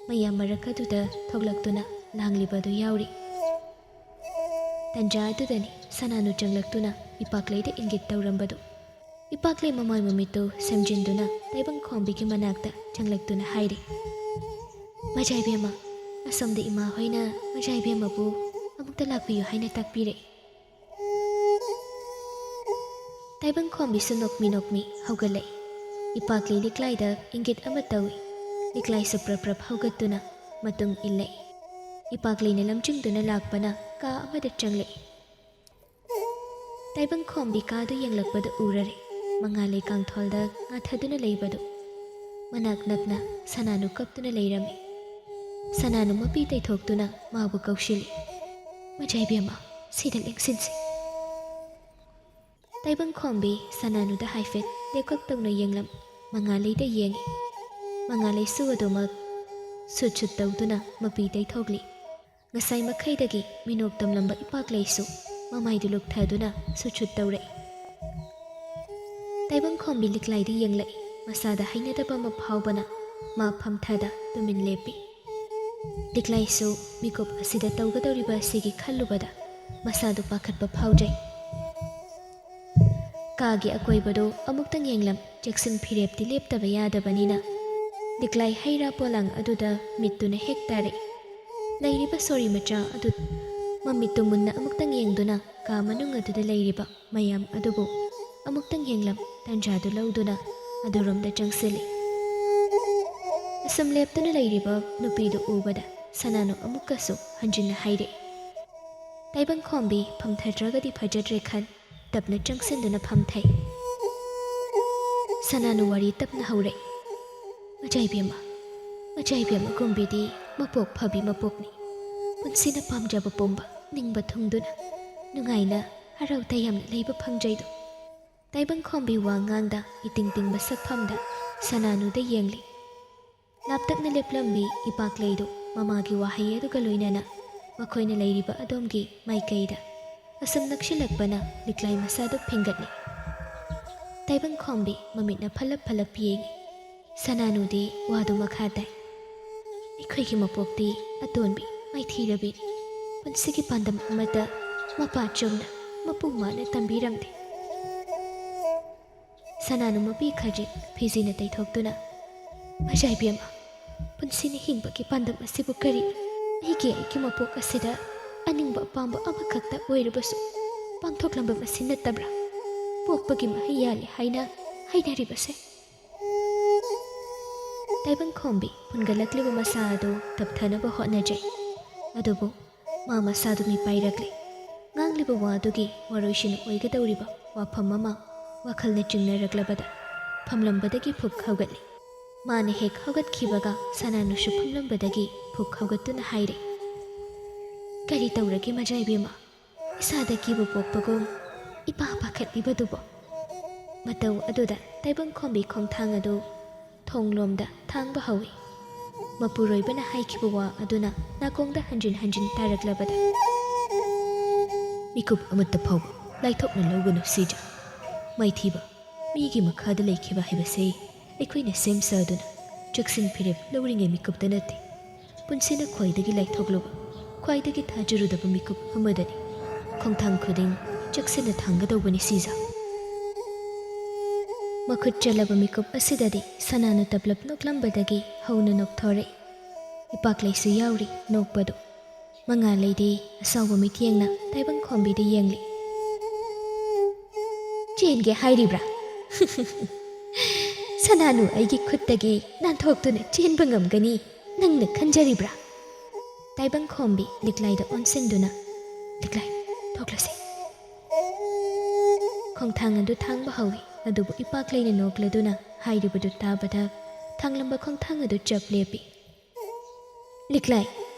ꯃꯌꯥꯝ ꯃꯔꯛ ꯑꯗꯨꯗ ꯊꯣꯛꯂꯛꯇꯨꯅ ꯂꯥꯡꯂꯤꯕ ꯑꯗꯨ ꯌꯥꯎꯔꯤ꯫ ꯇꯟꯖꯥ ꯑꯗꯨꯗꯅꯤ ꯁꯅꯥꯅꯨ ꯆꯪꯂꯛꯇꯨꯅ ꯏꯄꯥꯛꯂꯩꯗ ꯏꯪꯒꯤꯠ ꯇꯧꯔꯝꯕꯗꯨ꯫ ꯏꯄꯥꯛꯂꯩ ꯃꯃꯥꯏ ꯃꯃꯤꯠꯇꯨ ꯁꯦꯝꯖꯤꯟꯗꯨꯅ ꯇꯥꯏꯕꯪꯈꯣꯝꯕꯤꯒꯤ ꯃꯅꯥꯛꯇ ꯆꯪꯂꯛꯇꯨꯅ ꯍꯥꯏꯔꯤ, "ꯃꯖꯥꯏꯕꯦꯝꯃ, ꯑꯁꯣꯝꯗ ꯏꯃꯥ ꯍꯣꯏꯅ ꯃꯖꯥꯏꯕꯦꯝꯃꯕꯨ ꯑꯃꯨꯛꯇ ꯂꯥꯛꯄꯤꯌꯨ ꯍꯥꯏꯅ ꯇꯥꯛꯄꯤꯔꯛꯏ"꯫ ꯇꯥꯏꯕꯪꯈꯣꯝꯕꯤꯁꯨ ꯅꯣꯛꯃꯤ ꯅꯣꯛꯃꯤ ꯍꯧꯒꯠꯂꯛꯏ꯫ ꯏꯄꯥꯛꯂꯩ ꯂꯤꯛꯂꯥꯏꯗ ꯏꯪꯒꯤꯠ ꯑꯃ ꯇꯧꯏ꯫ ꯂꯤꯛꯂꯥꯏꯁꯨ ꯄ꯭ꯔꯞ ꯄ꯭ꯔꯞ ꯍꯧꯒꯠꯇꯨꯅ ꯃꯇꯨꯡ ꯏꯜꯂꯛꯏ꯫ ꯏꯄꯥꯛꯂꯩꯅ ꯂꯝꯖꯤꯡꯗꯨꯅ ꯂꯥꯛꯄꯅ ꯀꯥ ꯑꯃꯗ ꯆꯪꯂꯛꯏ꯫ ꯇꯥꯏꯕꯪꯈꯣꯝꯕꯤ ꯀꯥꯗꯨ ꯌꯦꯡꯂꯛꯄꯗ ꯎꯔꯔꯦ ꯃꯉꯥꯜꯂꯩ ꯀꯥꯡꯊꯣꯜꯗ ꯉꯥꯊꯗꯨꯅ ꯂꯩꯕꯗꯨ꯫ ꯃꯅꯥꯛ ꯅꯛꯅ ꯁꯅꯥꯅꯨ ꯀꯞꯇꯨꯅ ꯂꯩꯔꯝꯃꯤ꯫ ꯁꯅꯥꯅꯨ ꯃꯄꯤ ꯇꯩꯊꯣꯛꯇꯨꯅ ꯃꯥꯕꯨ ꯀꯧꯁꯤꯜꯂꯤ꯫ "ꯃꯖꯥ ꯏꯕꯦꯝꯃ, ꯁꯤꯗ ꯂꯦꯡꯁꯤꯟꯁꯤ꯫" ꯇꯥꯏꯕꯪꯈꯣꯝꯕꯤ ꯁꯅꯥꯅꯨꯗ ꯍꯥꯏꯐꯦꯠ ꯂꯦꯛꯀꯛ ꯇꯧꯅ ꯌꯦꯡꯂꯝ꯫ ꯃꯉꯥꯂꯩꯗ ꯌꯦꯡꯉꯤ꯫ ꯃꯉꯥꯂꯩꯁꯨ ꯑꯗꯨꯃꯛ ꯁꯨꯠ ꯁꯨꯠ ꯇꯧꯗꯨꯅ ꯃꯄꯤ ꯇꯩꯊꯣꯛꯂꯤ꯫ ꯉꯁꯥꯏ ꯃꯈꯩꯗꯒꯤ ꯃꯤꯅꯣꯛ ꯇꯝꯂꯝꯕ ꯏꯄꯥꯛꯂꯩꯁꯨ ꯃꯃꯥꯏꯗꯨ ꯂꯨꯛꯊꯗꯨꯅ ꯁꯨꯠ ꯁꯨꯠ ꯇꯧꯔꯛꯏ꯫ ꯇꯥꯏꯕꯪꯈꯣꯝꯕꯤ ꯂꯤꯛꯂꯥꯏꯗ ꯌꯦꯡꯂꯛꯏ꯫ ꯃꯁꯥꯗ ꯍꯩꯅꯗꯕ ꯑꯃ ꯐꯥꯎꯕꯅ ꯃꯥ ꯐꯝꯊꯗ ꯇꯨꯃꯤꯟ ꯂꯦꯞꯄꯤ꯫ ꯂꯤꯛꯂꯥꯏꯁꯨ ꯃꯤꯀꯨꯞ ꯑꯁꯤꯗ ꯇꯧꯒꯗꯧꯔꯤꯕ ꯑꯁꯤꯒꯤ ꯈꯜꯂꯨꯕꯗ ꯃꯁꯥꯗꯨ ꯄꯥꯈꯠꯄ ꯐꯥꯎꯖꯩ꯫ ꯀꯥꯒꯤ ꯑꯀꯣꯏꯕꯗꯨ ꯑꯃꯨꯛꯇꯪ ꯌꯦꯡꯂꯝ꯫ ꯆꯦꯛꯁꯤꯟ ꯐꯤꯔꯦꯞꯇꯤ ꯂꯦꯞꯇꯕ ꯌꯥꯗꯕꯅꯤꯅ ꯂꯤꯛꯂꯥꯏ ꯍꯩ ꯔꯥ ꯄꯣꯂꯥꯡ ꯑꯗꯨꯗ ꯃꯤꯠꯇꯨꯅ ꯍꯦꯛ ꯇꯥꯔꯛꯏ꯫ ꯂꯩꯔꯤꯕ ꯁꯣꯔꯤ ꯃꯆꯥ ꯑꯗꯨ ꯃꯃꯤꯠꯇꯨ ꯃꯨꯟꯅ ꯑꯃꯨꯛꯇꯪ ꯌꯦꯡꯗꯨꯅ ꯀꯥ ꯃꯅꯨꯡ ꯑꯗꯨꯗ ꯂꯩꯔꯤꯕ ꯃꯌꯥꯝ ꯑꯗꯨꯕꯨ ꯑꯃꯨꯛꯇꯪ ꯌꯦꯡꯂꯝ꯫ ꯇꯟꯖꯥꯗꯨ ꯂꯧꯗꯨꯅ ꯑꯗꯨꯔꯣꯝꯗ ꯆꯪꯁꯤꯜꯂꯤ꯫ ꯑꯁꯨꯝ ꯂꯦꯞꯇꯨꯅ ꯂꯩꯔꯤꯕ ꯅꯨꯄꯤꯗꯨ ꯎꯕꯗ ꯁꯅꯥꯅꯨ ꯑꯃꯨꯛꯀꯁꯨ ꯍꯟꯖꯤꯟꯅ ꯍꯥꯏꯔꯛꯏ꯫ ꯇꯥꯏꯕꯪꯈꯣꯝꯕꯤ ꯐꯝꯊꯗ꯭ꯔꯒꯗꯤ ꯐꯖꯗ꯭ꯔꯦ ꯈꯟ ꯇꯞꯅ ꯆꯪꯁꯤꯟꯗꯨꯅ ꯐꯝꯊꯩ꯫ ꯁꯅꯥꯅꯨ ꯋꯥꯔꯤ ꯇꯞꯅ ꯍꯧꯔꯛꯏ꯫ "ꯃꯖꯥ ꯏꯕꯦꯝꯃ, ꯃꯖꯥ ꯏꯕꯦꯝꯃ ꯒꯨꯝꯕꯤꯗꯤ ꯃꯄꯣꯛ ꯐꯕꯤ ꯃꯄꯣꯛꯅꯤ꯫ ꯄꯨꯟꯁꯤꯅ ꯄꯥꯝꯖꯕ ꯄꯨꯝꯕ ꯅꯤꯡꯕ ꯊꯨꯡꯗꯨꯅ ꯅꯨꯡꯉꯥꯏꯅ ꯍꯔꯥꯎ ꯇꯌꯥꯝꯅ ꯂꯩꯕ ꯐꯪꯖꯩꯗꯣ꯫" ꯇꯥꯏꯕꯪꯈꯣꯝꯕꯤ ꯋꯥ ꯉꯥꯡꯗ ꯏꯇꯤꯡ ꯇꯤꯡꯕ ꯁꯛꯐꯝꯗ ꯁꯅꯥꯅꯨꯗ ꯌꯦꯡꯂꯤ꯫ ꯂꯥꯞꯇꯛꯅ ꯂꯦꯞꯂꯝꯕꯤ ꯏꯄꯥꯛꯂꯩꯗꯨ ꯃꯃꯥꯒꯤ ꯋꯥꯍꯩ ꯑꯗꯨꯒ ꯂꯣꯏꯅꯅ ꯃꯈꯣꯏꯅ ꯂꯩꯔꯤꯕ ꯑꯗꯣꯝꯒꯤ ꯃꯥꯏꯀꯩꯗ ꯑꯁꯨꯝ ꯅꯛꯁꯤꯜꯂꯛꯄꯅ ꯂꯤꯛꯂꯥꯏ ꯃꯁꯥꯗꯨ ꯐꯤꯡꯒꯠꯂꯤ꯫ ꯇꯥꯏꯕꯪꯈꯣꯝꯕꯤ ꯃꯃꯤꯠꯅ ꯐꯜꯂꯞ ꯐꯜꯂꯞ ꯌꯦꯡꯉꯤ꯫ ꯁꯅꯥꯅꯨꯗꯤ ꯋꯥꯗꯨ ꯃꯈꯥ ꯇꯥꯏ꯫ "ꯑꯩꯈꯣꯏꯒꯤ ꯃꯄꯣꯛꯇꯤ ꯑꯇꯣꯟꯕꯤ ꯃꯥꯏꯊꯤꯔꯕꯤꯅꯤ꯫ ꯄꯨꯟꯁꯤꯒꯤ ꯄꯥꯟꯗꯝ ꯑꯃꯠꯇ ꯃꯄꯥ ꯆꯨꯝꯅ ꯃꯄꯨ ꯃꯥꯅ ꯇꯝꯕꯤꯔꯝꯗꯦ꯫" ꯁꯅꯥꯅꯨ ꯃꯄꯤ ꯈꯖꯤꯛ ꯐꯤꯖꯤꯅ ꯇꯩꯊꯣꯛꯇꯨꯅ, "ꯃꯖꯥ ꯏꯕꯦꯝꯃ, ꯄꯨꯟꯁꯤꯅ ꯍꯤꯡꯕꯒꯤ ꯄꯥꯟꯗꯝ ꯑꯁꯤꯕꯨ ꯀꯔꯤ? ꯑꯩꯒꯤ ꯑꯩꯒꯤ ꯃꯄꯣꯛ ꯑꯁꯤꯗ ꯑꯅꯤꯡꯕ ꯑꯄꯥꯝꯕ ꯑꯃꯈꯛꯇ ꯑꯣꯏꯔꯕꯁꯨ ꯄꯥꯡꯊꯣꯛꯂꯝꯕ ꯃꯁꯤ ꯅꯠꯇꯕ꯭ꯔꯥ? ꯄꯣꯛꯄꯒꯤ ꯃꯍꯩ ꯌꯥꯜꯂꯤ ꯍꯥꯏꯅ ꯍꯥꯏꯅꯔꯤꯕꯁꯦ꯫" ꯇꯥꯏꯕꯪꯈꯣꯝꯕꯤ ꯐꯨꯟꯒꯠꯂꯛꯂꯤꯕ ꯃꯁꯥ ꯑꯗꯨ ꯇꯞꯊꯅꯕ ꯍꯣꯠꯅꯖꯩ꯫ ꯑꯗꯨꯕꯨ ꯃꯥ ꯃꯁꯥꯗꯨ ꯃꯤꯄꯥꯏꯔꯛꯂꯦ꯫ ꯉꯥꯡꯂꯤꯕ ꯋꯥꯗꯨꯒꯤ ꯋꯥꯔꯣꯏꯁꯤꯟ ꯑꯣꯏꯒꯗꯧꯔꯤꯕ ꯋꯥꯐꯝ ꯑꯃ ꯋꯥꯈꯜꯅ ꯆꯤꯡꯅꯔꯛꯂꯕꯗ ꯐꯝꯂꯝꯕꯗꯒꯤ ꯐꯨꯛ ꯍꯧꯒꯠꯂꯤ꯫ ꯃꯥꯅ ꯍꯦꯛ ꯍꯧꯒꯠꯈꯤꯕꯒ ꯁꯅꯥꯅꯨꯁꯨ ꯐꯝꯂꯝꯕꯗꯒꯤ ꯐꯨꯛ ꯍꯧꯒꯠꯇꯨꯅ ꯍꯥꯏꯔꯦ, "ꯀꯔꯤ ꯇꯧꯔꯒꯦ ꯃꯖꯥ ꯏꯕꯦꯝꯃ? ꯏꯁꯥꯗ ꯀꯤꯕ ꯄꯣꯛꯄꯒꯨꯝ ꯏꯄꯥ ꯄꯥꯈꯠꯂꯤꯕꯗꯨꯕꯣ?" ꯃꯇꯧ ꯑꯗꯨꯗ ꯇꯥꯏꯕꯪꯈꯣꯝꯕꯤ ꯈꯣꯡꯊꯥꯡ ꯑꯗꯨ ꯊꯣꯡꯂꯣꯝꯗ ꯊꯥꯡꯕ ꯍꯧꯏ꯫ ꯃꯄꯨꯔꯣꯏꯕꯅ ꯍꯥꯏꯈꯤꯕ ꯋꯥ ꯑꯗꯨꯅ ꯅꯥꯀꯣꯡꯗ ꯍꯟꯖꯤꯟ ꯍꯟꯖꯤꯟ ꯇꯥꯔꯛꯂꯕꯗ, "ꯃꯤꯀꯨꯞ ꯑꯃꯠꯇ ꯐꯥꯎꯕ ꯂꯥꯏꯊꯣꯛꯅ ꯂꯧꯒꯅꯨ ꯁꯤꯖ꯫ ꯃꯥꯏꯊꯤꯕ ꯃꯤꯒꯤ ꯃꯈꯥꯗ ꯂꯩꯈꯤꯕ ꯍꯥꯏꯕꯁꯦ ꯑꯩꯈꯣꯏꯅ ꯁꯦꯝ ꯁꯥꯗꯨꯅ ꯆꯦꯛꯁꯤꯟ ꯐꯤꯔꯦꯞ ꯂꯧꯔꯤꯉꯩ ꯃꯤꯀꯨꯞꯇ ꯅꯠꯇꯦ꯫ ꯄꯨꯟꯁꯤꯅ ꯈ꯭ꯋꯥꯏꯗꯒꯤ ꯂꯥꯏꯊꯣꯛꯂꯨꯕ, ꯈ꯭ꯋꯥꯏꯗꯒꯤ ꯊꯥꯖꯔꯨꯗꯕ ꯃꯤꯀꯨꯞ ꯑꯃꯗꯅꯤ꯫ ꯈꯣꯡꯊꯥꯡ ꯈꯨꯗꯤꯡ ꯆꯦꯛꯁꯤꯟꯅ ꯊꯥꯡꯒꯗꯧꯕꯅꯤ ꯁꯤꯖ꯫" ꯃꯈꯨꯠ ꯆꯠꯂꯕ ꯃꯤꯀꯨꯞ ꯑꯁꯤꯗꯗꯤ ꯁꯅꯥꯅꯨ ꯇꯞꯂꯞ ꯅꯣꯛꯂꯝꯕꯗꯒꯤ ꯍꯧꯅ ꯅꯣꯛꯊꯣꯔꯛꯏ꯫ ꯏꯄꯥꯛꯂꯩꯁꯨ ꯌꯥꯎꯔꯤ ꯅꯣꯛꯄꯗꯨ꯫ ꯃꯉꯥꯜꯂꯩꯗꯤ ꯑꯁꯥꯎꯕ ꯃꯤꯠꯌꯦꯡꯅ ꯇꯥꯏꯕꯪꯈꯣꯝꯕꯤꯗ ꯌꯦꯡꯂꯤ꯫ "ꯆꯦꯟꯒꯦ ꯍꯥꯏꯔꯤꯕ꯭ꯔꯥ? ꯁꯅꯥꯅꯨ ꯑꯩꯒꯤ ꯈꯨꯠꯇꯒꯤ ꯅꯥꯟꯊꯣꯛꯇꯨꯅ ꯆꯦꯟꯕ ꯉꯝꯒꯅꯤ ꯅꯪꯅ ꯈꯟꯖꯔꯤꯕ꯭ꯔꯥ?" ꯇꯥꯏꯕꯪꯈꯣꯝꯕꯤ ꯂꯤꯛꯂꯥꯏꯗ ꯑꯣꯟꯁꯤꯟꯗꯨꯅ, "ꯂꯤꯛꯂꯥꯏ, ꯊꯣꯛꯂꯁꯤ꯫" ꯈꯣꯡꯊꯥꯡ ꯑꯗꯨ ꯊꯥꯡꯕ ꯍꯧꯏ, ꯑꯗꯨꯕꯨ ꯏꯄꯥꯛꯂꯩꯅ ꯅꯣꯛꯂꯗꯨꯅ ꯍꯥꯏꯔꯤꯕꯗꯨ ꯇꯥꯕꯗ ꯊꯥꯡꯂꯝꯕ ꯈꯣꯡꯊꯥꯡ ꯑꯗꯨ ꯆꯞ ꯂꯦꯞꯄꯤ꯫ "ꯂꯤꯛꯂꯥꯏ,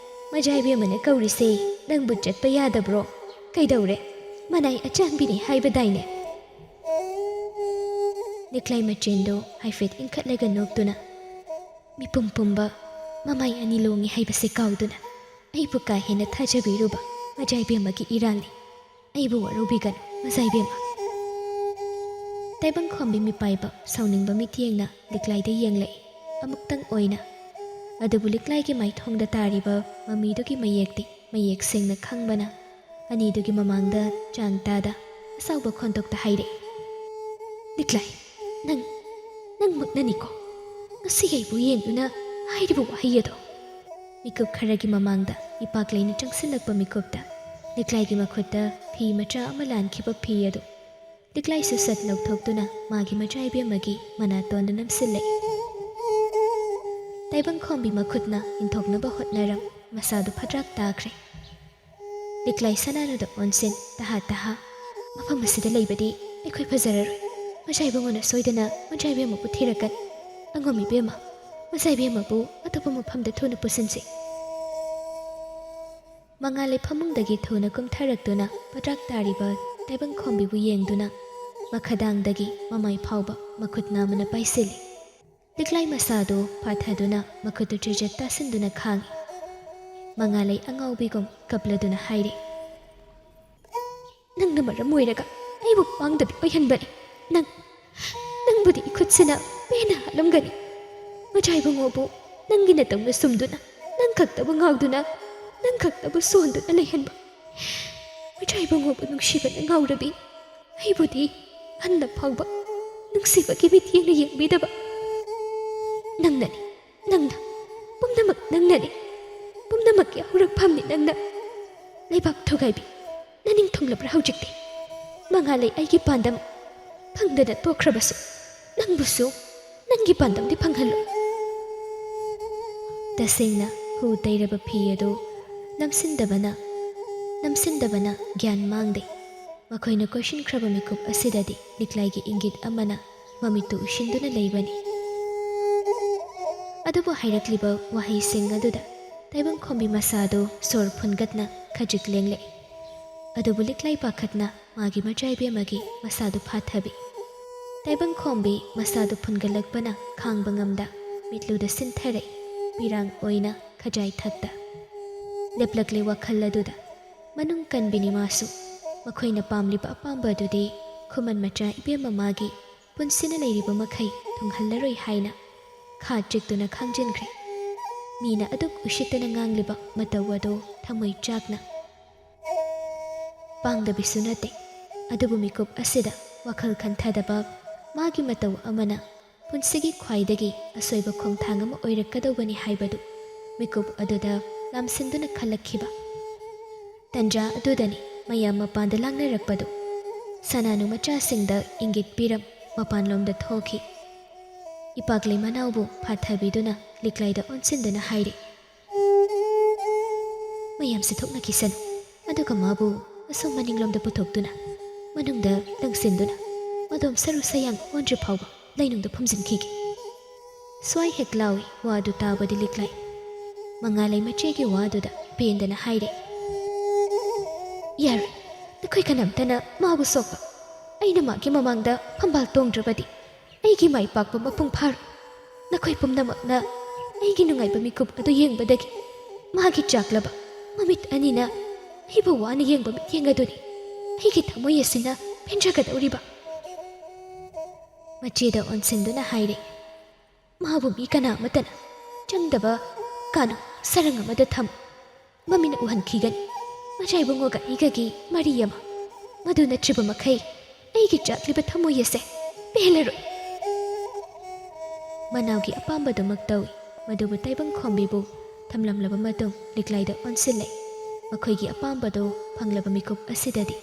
ꯃꯖꯥ ꯏꯕꯦꯝꯃꯅ ꯀꯧꯔꯤꯁꯦ ꯅꯪꯕꯨ ꯆꯠꯄ ꯌꯥꯗꯕ꯭ꯔꯣ? ꯀꯩꯗꯧꯔꯦ? ꯃꯅꯥꯏ ꯑꯆꯥꯟꯕꯤꯅꯤ ꯍꯥꯏꯕꯗꯥꯏꯅꯦ?" ꯂꯤꯛꯂꯥꯏ ꯃꯆꯤꯟꯗꯨ ꯍꯥꯏꯐꯦꯠ ꯏꯟꯈꯠꯂꯒ ꯅꯣꯛꯇꯨꯅ, "ꯃꯤꯄꯨꯝ ꯄꯨꯝꯕ ꯃꯃꯥꯏ ꯑꯅꯤ ꯂꯣꯡꯉꯤ ꯍꯥꯏꯕꯁꯦ ꯀꯥꯎꯗꯨꯅ ꯑꯩꯕꯨ ꯀꯥ ꯍꯦꯟꯅ ꯊꯥꯖꯕꯤꯔꯨꯕ ꯃꯖꯥ ꯏꯕꯦꯝꯃꯒꯤ ꯏꯔꯥꯜꯅꯤ꯫ ꯑꯩꯕꯨ ꯋꯥꯔꯧꯕꯤꯒꯅꯨ ꯃꯖꯥ ꯏꯕꯦꯝꯃ꯫" ꯇꯥꯏꯕꯪꯈꯣꯝꯕꯤ ꯃꯤꯄꯥꯏꯕ ꯁꯥꯎꯅꯤꯡꯕ ꯃꯤꯠꯌꯦꯡꯅ ꯂꯤꯛꯂꯥꯏꯗ ꯌꯦꯡꯂꯛꯏ ꯑꯃꯨꯛꯇꯪ ꯑꯣꯏꯅ꯫ ꯑꯗꯨꯕꯨ ꯂꯤꯛꯂꯥꯏꯒꯤ ꯃꯥꯏꯊꯣꯡꯗ ꯇꯥꯔꯤꯕ ꯃꯃꯤꯗꯨꯒꯤ ꯃꯌꯦꯛꯇꯤ ꯃꯌꯦꯛ ꯁꯦꯡꯅ ꯈꯪꯕꯅ ꯑꯅꯤꯗꯨꯒꯤ ꯃꯃꯥꯡꯗ ꯆꯥꯡ ꯇꯥꯗ ꯑꯁꯥꯎꯕ ꯈꯣꯟꯊꯣꯛꯇ ꯍꯥꯏꯔꯛꯏ, "ꯂꯤꯛꯂꯥꯏ, ꯅꯪ, ꯅꯪꯃꯛꯅꯅꯤꯀꯣ ꯉꯁꯤ ꯑꯩꯕꯨ ꯌꯦꯡꯗꯨꯅ ꯍꯥꯏꯔꯤꯕ ꯋꯥꯍꯩ ꯑꯗꯣ?" ꯃꯤꯀꯨꯞ ꯈꯔꯒꯤ ꯃꯃꯥꯡꯗ ꯏꯄꯥꯛꯂꯩꯅ ꯆꯪꯁꯤꯜꯂꯛꯄ ꯃꯤꯀꯨꯞꯇ ꯂꯤꯛꯂꯥꯏꯒꯤ ꯃꯈꯨꯠꯇ ꯐꯤ ꯃꯆꯥ ꯑꯃ ꯂꯥꯟꯈꯤꯕ ꯐꯤ ꯑꯗꯨ ꯂꯤꯛꯂꯥꯏꯁꯨ ꯁꯠ ꯂꯧꯊꯣꯛꯇꯨꯅ ꯃꯥꯒꯤ ꯃꯆꯥ ꯏꯕꯦꯝꯃꯒꯤ ꯃꯅꯥꯇꯣꯟꯗ ꯅꯝꯁꯤꯜꯂꯛꯏ꯫ ꯇꯥꯏꯕꯪꯈꯣꯝꯕꯤ ꯃꯈꯨꯠꯅ ꯏꯟꯊꯣꯛꯅꯕ ꯍꯣꯠꯅꯔꯝ ꯃꯁꯥꯗꯨ ꯐꯗ꯭ꯔꯥꯛ ꯇꯥꯈ꯭ꯔꯦ꯫ ꯂꯤꯛꯂꯥꯏ ꯁꯅꯥꯅꯨꯗ ꯑꯣꯟꯁꯤꯟ, "ꯇꯍꯥ ꯇꯍꯥ, ꯃꯐꯝ ꯑꯁꯤꯗ ꯂꯩꯕꯗꯤ ꯑꯩꯈꯣꯏ ꯐꯖꯔꯔꯣꯏ꯫ ꯃꯖꯥ ꯏꯕꯨꯡꯉꯣꯅ ꯁꯣꯏꯗꯅ ꯃꯖꯥ ꯏꯕꯦꯝꯃꯕꯨ ꯊꯤꯔꯛꯀꯅꯤ꯫ "ꯑꯉꯝ ꯏꯕꯦꯝꯃ, ꯃꯆꯥ ꯏꯕꯦꯝꯃꯕꯨ ꯑꯇꯣꯞꯄ ꯃꯐꯝꯗ ꯊꯨꯅ ꯄꯨꯁꯤꯟꯁꯤ꯫" ꯃꯉꯥꯂꯩ ꯐꯃꯨꯡꯗꯒꯤ ꯊꯨꯅ ꯀꯨꯝꯊꯔꯛꯇꯨꯅ ꯄꯗ꯭ꯔꯥꯛ ꯇꯥꯔꯤꯕ ꯇꯥꯏꯕꯪꯈꯣꯝꯕꯤꯕꯨ ꯌꯦꯡꯗꯨꯅ ꯃꯈꯗꯥꯡꯗꯒꯤ ꯃꯃꯥꯏ ꯐꯥꯎꯕ ꯃꯈꯨꯠ ꯅꯥꯝꯃꯅ ꯄꯥꯏꯁꯤꯜꯂꯤ꯫ ꯂꯤꯛꯂꯥꯏ ꯃꯁꯥꯗꯨ ꯐꯥꯊꯗꯨꯅ ꯃꯈꯨꯠꯇꯨ ꯆꯤꯖꯠ ꯇꯥꯁꯤꯟꯗꯨꯅ ꯈꯥꯡꯏ꯫ ꯃꯉꯥꯂꯩ ꯑꯉꯥꯎꯕꯤꯒꯨꯝ ꯀꯞꯂꯗꯨꯅ ꯍꯥꯏꯔꯤ, "ꯅꯪꯅ ꯃꯔꯝ ꯑꯣꯏꯔꯒ ꯑꯩꯕꯨ ꯄꯥꯡꯗꯕꯤ ꯑꯣꯏꯍꯟꯕꯅꯤ꯫ ꯅꯪ, ꯅꯪꯕꯨꯗꯤ ꯏꯈꯨꯠꯁꯤꯅ ꯄꯦꯟꯅ ꯍꯥꯠꯂꯝꯒꯅꯤ꯫ ꯃꯆꯥ ꯏꯕꯨꯡꯉꯣꯕꯨ ꯅꯪꯒꯤ ꯅꯇꯧꯅ ꯁꯨꯝꯗꯨꯅ, ꯅꯪ ꯈꯛꯇꯕꯨ ꯉꯥꯎꯗꯨꯅ, ꯅꯪ ꯈꯛꯇꯕꯨ ꯁꯣꯟꯗꯨꯅ ꯂꯩꯍꯟꯕ꯫ ꯃꯆꯥ ꯏꯕꯨꯡꯉꯣꯕꯨ ꯅꯨꯡꯁꯤꯕꯅ ꯉꯥꯎꯔꯕꯤ ꯑꯩꯕꯨꯗꯤ ꯍꯟꯅ ꯐꯥꯎꯕ ꯅꯨꯡꯁꯤꯕꯒꯤ ꯃꯤꯠꯌꯦꯡꯅ ꯌꯦꯡꯕꯤꯗꯕ꯫ ꯅꯪꯅꯅꯤ, ꯅꯪꯅ, ꯄꯨꯝꯅꯃꯛ ꯅꯪꯅꯅꯤ꯫ ꯄꯨꯝꯅꯃꯛꯀꯤ ꯍꯧꯔꯛꯐꯝꯅꯤ ꯅꯪꯅ꯫ ꯂꯩꯕꯥꯛ ꯊꯨꯒꯥꯏꯕꯤ, ꯅꯅꯤꯡ ꯊꯨꯡꯂꯕ꯭ꯔꯥ ꯍꯧꯖꯤꯛꯇꯤ? ꯃꯉꯥꯂꯩ ꯑꯩꯒꯤ ꯄꯥꯟꯗꯝ ꯐꯪꯗꯅ ꯇꯣꯛꯈ꯭ꯔꯕꯁꯨ, ꯅꯪꯕꯨꯁꯨ ꯅꯪꯒꯤ ꯄꯥꯟꯗꯝꯗꯤ ꯐꯪꯍꯜꯂꯨ꯫" ꯇꯁꯦꯡꯅ ꯍꯨ ꯇꯩꯔꯕ ꯐꯤ ꯑꯗꯨ ꯅꯝꯁꯤꯟꯗꯕꯅ, ꯅꯝꯁꯤꯟꯗꯕꯅ ꯒ꯭ꯌꯥꯟ ꯃꯥꯡꯗꯦ꯫ ꯃꯈꯣꯏꯅ ꯀꯣꯏꯁꯤꯟꯈ꯭ꯔꯕ ꯃꯤꯀꯨꯞ ꯑꯁꯤꯗꯗꯤ ꯂꯤꯛꯂꯥꯏꯒꯤ ꯏꯪꯒꯤꯠ ꯑꯃꯅ ꯃꯃꯤꯠꯇꯨ ꯎꯏꯁꯤꯟꯗꯨꯅ ꯂꯩꯕꯅꯤ꯫ ꯑꯗꯨꯕꯨ ꯍꯥꯏꯔꯛꯂꯤꯕ ꯋꯥꯍꯩꯁꯤꯡ ꯑꯗꯨꯗ ꯇꯥꯏꯕꯪꯈꯣꯝꯕꯤ ꯃꯁꯥꯗꯨ ꯁꯣꯔ ꯐꯨꯟꯒꯠꯅ ꯈꯖꯤꯛ ꯂꯦꯡꯂꯛꯏ꯫ ꯑꯗꯨꯕꯨ ꯂꯤꯛꯂꯥꯏ ꯄꯥꯈꯠꯅ ꯃꯥꯒꯤ ꯃꯆꯥ ꯏꯕꯦꯝꯃꯒꯤ ꯃꯁꯥꯗꯨ ꯐꯥꯊꯕꯤ꯫ ꯇꯥꯏꯕꯪꯈꯣꯝꯕꯤ ꯃꯁꯥꯗꯨ ꯐꯨꯟꯒꯠꯂꯛꯄꯅ ꯈꯥꯡꯕ ꯉꯝꯗ ꯃꯤꯠꯂꯨꯗ ꯁꯤꯟꯊꯔꯛꯏ, ꯄꯤꯔꯥꯡ ꯑꯣꯏꯅ ꯈꯖꯥꯏ ꯊꯛꯇ꯫ ꯂꯦꯞꯂꯛꯂꯦ ꯋꯥꯈꯜ ꯑꯗꯨꯗ꯫ ꯃꯅꯨꯡ ꯀꯟꯕꯤꯅꯤ ꯃꯥꯁꯨ꯫ ꯃꯈꯣꯏꯅ ꯄꯥꯝꯂꯤꯕ ꯑꯄꯥꯝꯕ ꯑꯗꯨꯗꯤ ꯈꯨꯃꯟ ꯃꯆꯥ ꯏꯕꯦꯝꯃ ꯃꯥꯒꯤ ꯄꯨꯟꯁꯤꯅ ꯂꯩꯔꯤꯕ ꯃꯈꯩ ꯊꯨꯡꯍꯜꯂꯔꯣꯏ ꯍꯥꯏꯅ ꯈꯥ ꯆꯤꯛꯇꯨꯅ ꯈꯥꯡꯖꯤꯟꯈ꯭ꯔꯦ꯫ ꯃꯤꯅ ꯑꯗꯨꯛ ꯎꯁꯤꯠꯇꯅ ꯉꯥꯡꯂꯤꯕ ꯃꯇꯧ ꯑꯗꯨ ꯊꯃꯣꯏ ꯆꯥꯛꯅ ꯄꯥꯡꯗꯕꯤꯁꯨ ꯅꯠꯇꯦ꯫ ꯑꯗꯨꯕꯨ ꯃꯤꯀꯨꯞ ꯑꯁꯤꯗ ꯋꯥꯈꯜ ꯈꯟꯊꯗꯕ ꯃꯥꯒꯤ ꯃꯇꯧ ꯑꯃꯅ ꯄꯨꯟꯁꯤꯒꯤ ꯈ꯭ꯋꯥꯏꯗꯒꯤ ꯑꯁꯣꯏꯕ ꯈꯣꯡꯊꯥꯡ ꯑꯃ ꯑꯣꯏꯔꯛꯀꯗꯧꯕꯅꯤ ꯍꯥꯏꯕꯗꯨ ꯃꯤꯀꯨꯞ ꯑꯗꯨꯗ ꯂꯥꯝꯁꯤꯟꯗꯨꯅ ꯈꯜꯂꯛꯈꯤꯕ꯫ ꯇꯟꯖꯥ ꯑꯗꯨꯗꯅꯤ ꯃꯌꯥꯝ ꯃꯄꯥꯟꯗ ꯂꯥꯡꯅꯔꯛꯄꯗꯨ꯫ ꯁꯅꯥꯅꯨ ꯃꯆꯥꯁꯤꯡꯗ ꯏꯪꯒꯤꯠ ꯄꯤꯔꯝ ꯃꯄꯥꯟꯂꯣꯝꯗ ꯊꯣꯛꯈꯤ꯫ ꯏꯄꯥꯛꯂꯩ ꯃꯅꯥꯎꯕꯨ ꯐꯥꯊꯕꯤꯗꯨꯅ ꯂꯤꯛꯂꯥꯏꯗ ꯑꯣꯟꯁꯤꯟꯗꯨꯅ ꯍꯥꯏꯔꯤ, "ꯃꯌꯥꯝꯁꯦ ꯊꯣꯛꯅꯈꯤꯁꯅꯨ꯫ ꯑꯗꯨꯒ ꯃꯥꯕꯨ ꯑꯁꯣꯝ ꯃꯅꯤꯡꯂꯣꯝꯗ ꯄꯨꯊꯣꯛꯇꯨꯅ, ꯃꯅꯨꯡꯗ ꯂꯪꯁꯤꯟꯗꯨꯅ, ꯃꯗꯣꯝ ꯁꯔꯨ ꯁꯌꯥꯡ ꯑꯣꯟꯗ꯭ꯔꯤ ꯐꯥꯎꯕ ꯂꯩꯅꯨꯡꯗ ꯐꯨꯝꯖꯤꯟꯈꯤꯒꯦ꯫" ꯁ꯭ꯋꯥꯏ ꯍꯦꯛ ꯂꯥꯎꯏ ꯋꯥꯗꯨ ꯇꯥꯕꯗꯤ ꯂꯤꯛꯂꯥꯏ꯫ ꯃꯉꯥꯂꯩ ꯃꯆꯦꯒꯤ ꯋꯥꯗꯨꯗ ꯄꯦꯟꯗꯅ ꯍꯥꯏꯔꯦ, "ꯌꯥꯔꯣꯏ, ꯅꯈꯣꯏ ꯀꯅꯥꯝꯇꯅ ꯃꯥꯕꯨ ꯁꯣꯛꯄ꯫ ꯑꯩꯅ ꯃꯥꯒꯤ ꯃꯃꯥꯡꯗ ꯐꯝꯕꯥꯜ ꯇꯣꯡꯗ꯭ꯔꯕꯗꯤ ꯑꯩꯒꯤ ꯃꯥꯏ ꯄꯥꯛꯄ ꯃꯄꯨꯡ ꯐꯥꯔꯣꯏ꯫ ꯅꯈꯣꯏ ꯄꯨꯝꯅꯃꯛꯅ ꯑꯩꯒꯤ ꯅꯨꯡꯉꯥꯏꯕ ꯃꯤꯀꯨꯞ ꯑꯗꯨ ꯌꯦꯡꯕꯗꯒꯤ ꯃꯥꯒꯤ ꯆꯥꯛꯂꯕ ꯃꯃꯤꯠ ꯑꯅꯤꯅ ꯑꯩꯕꯨ ꯋꯥꯅ ꯌꯦꯡꯕ ꯃꯤꯠꯌꯦꯡ ꯑꯗꯨꯅꯤ ꯑꯩꯒꯤ ꯊꯃꯣꯏ ꯑꯁꯤꯅ ꯄꯦꯟꯖꯒꯗꯧꯔꯤꯕ"꯫ ꯃꯆꯦꯗ ꯑꯣꯟꯁꯤꯟꯗꯨꯅ ꯍꯥꯏꯔꯦ, "ꯃꯥꯕꯨ ꯃꯤ ꯀꯅꯥ ꯑꯃꯠꯇꯅ ꯆꯪꯗꯕ ꯀꯥꯅꯨ ꯁꯔꯪ ꯑꯃꯗ ꯊꯝ꯫ ꯃꯃꯤꯅ ꯎꯍꯟꯈꯤꯒꯅꯤ ꯃꯆꯥ ꯏꯕꯨꯡꯉꯣꯒ ꯑꯩꯒꯒꯤ ꯃꯔꯤ ꯑꯃ꯫ ꯃꯗꯨ ꯅꯠꯇ꯭ꯔꯤꯕ ꯃꯈꯩ ꯑꯩꯒꯤ ꯆꯥꯛꯂꯤꯕ ꯊꯃꯣꯏ ꯑꯁꯦ ꯄꯦꯜꯂꯔꯣꯏ"꯫ ꯃꯅꯥꯎꯒꯤ ꯑꯄꯥꯝꯕꯗꯨꯃꯛ ꯇꯧꯏ꯫ ꯃꯗꯨꯕꯨ ꯇꯥꯏꯕꯪ ꯈꯣꯝꯕꯤꯕꯨ ꯊꯝꯂꯝꯂꯕ ꯃꯇꯨꯡ ꯂꯤꯛꯂꯥꯏꯗ ꯑꯣꯟꯁꯤꯜꯂꯦ꯫ ꯃꯈꯣꯏꯒꯤ ꯑꯄꯥꯝꯕꯗꯨ ꯐꯪꯂꯕ ꯃꯤꯀꯨꯞ ꯑꯁꯤꯗꯗꯤ,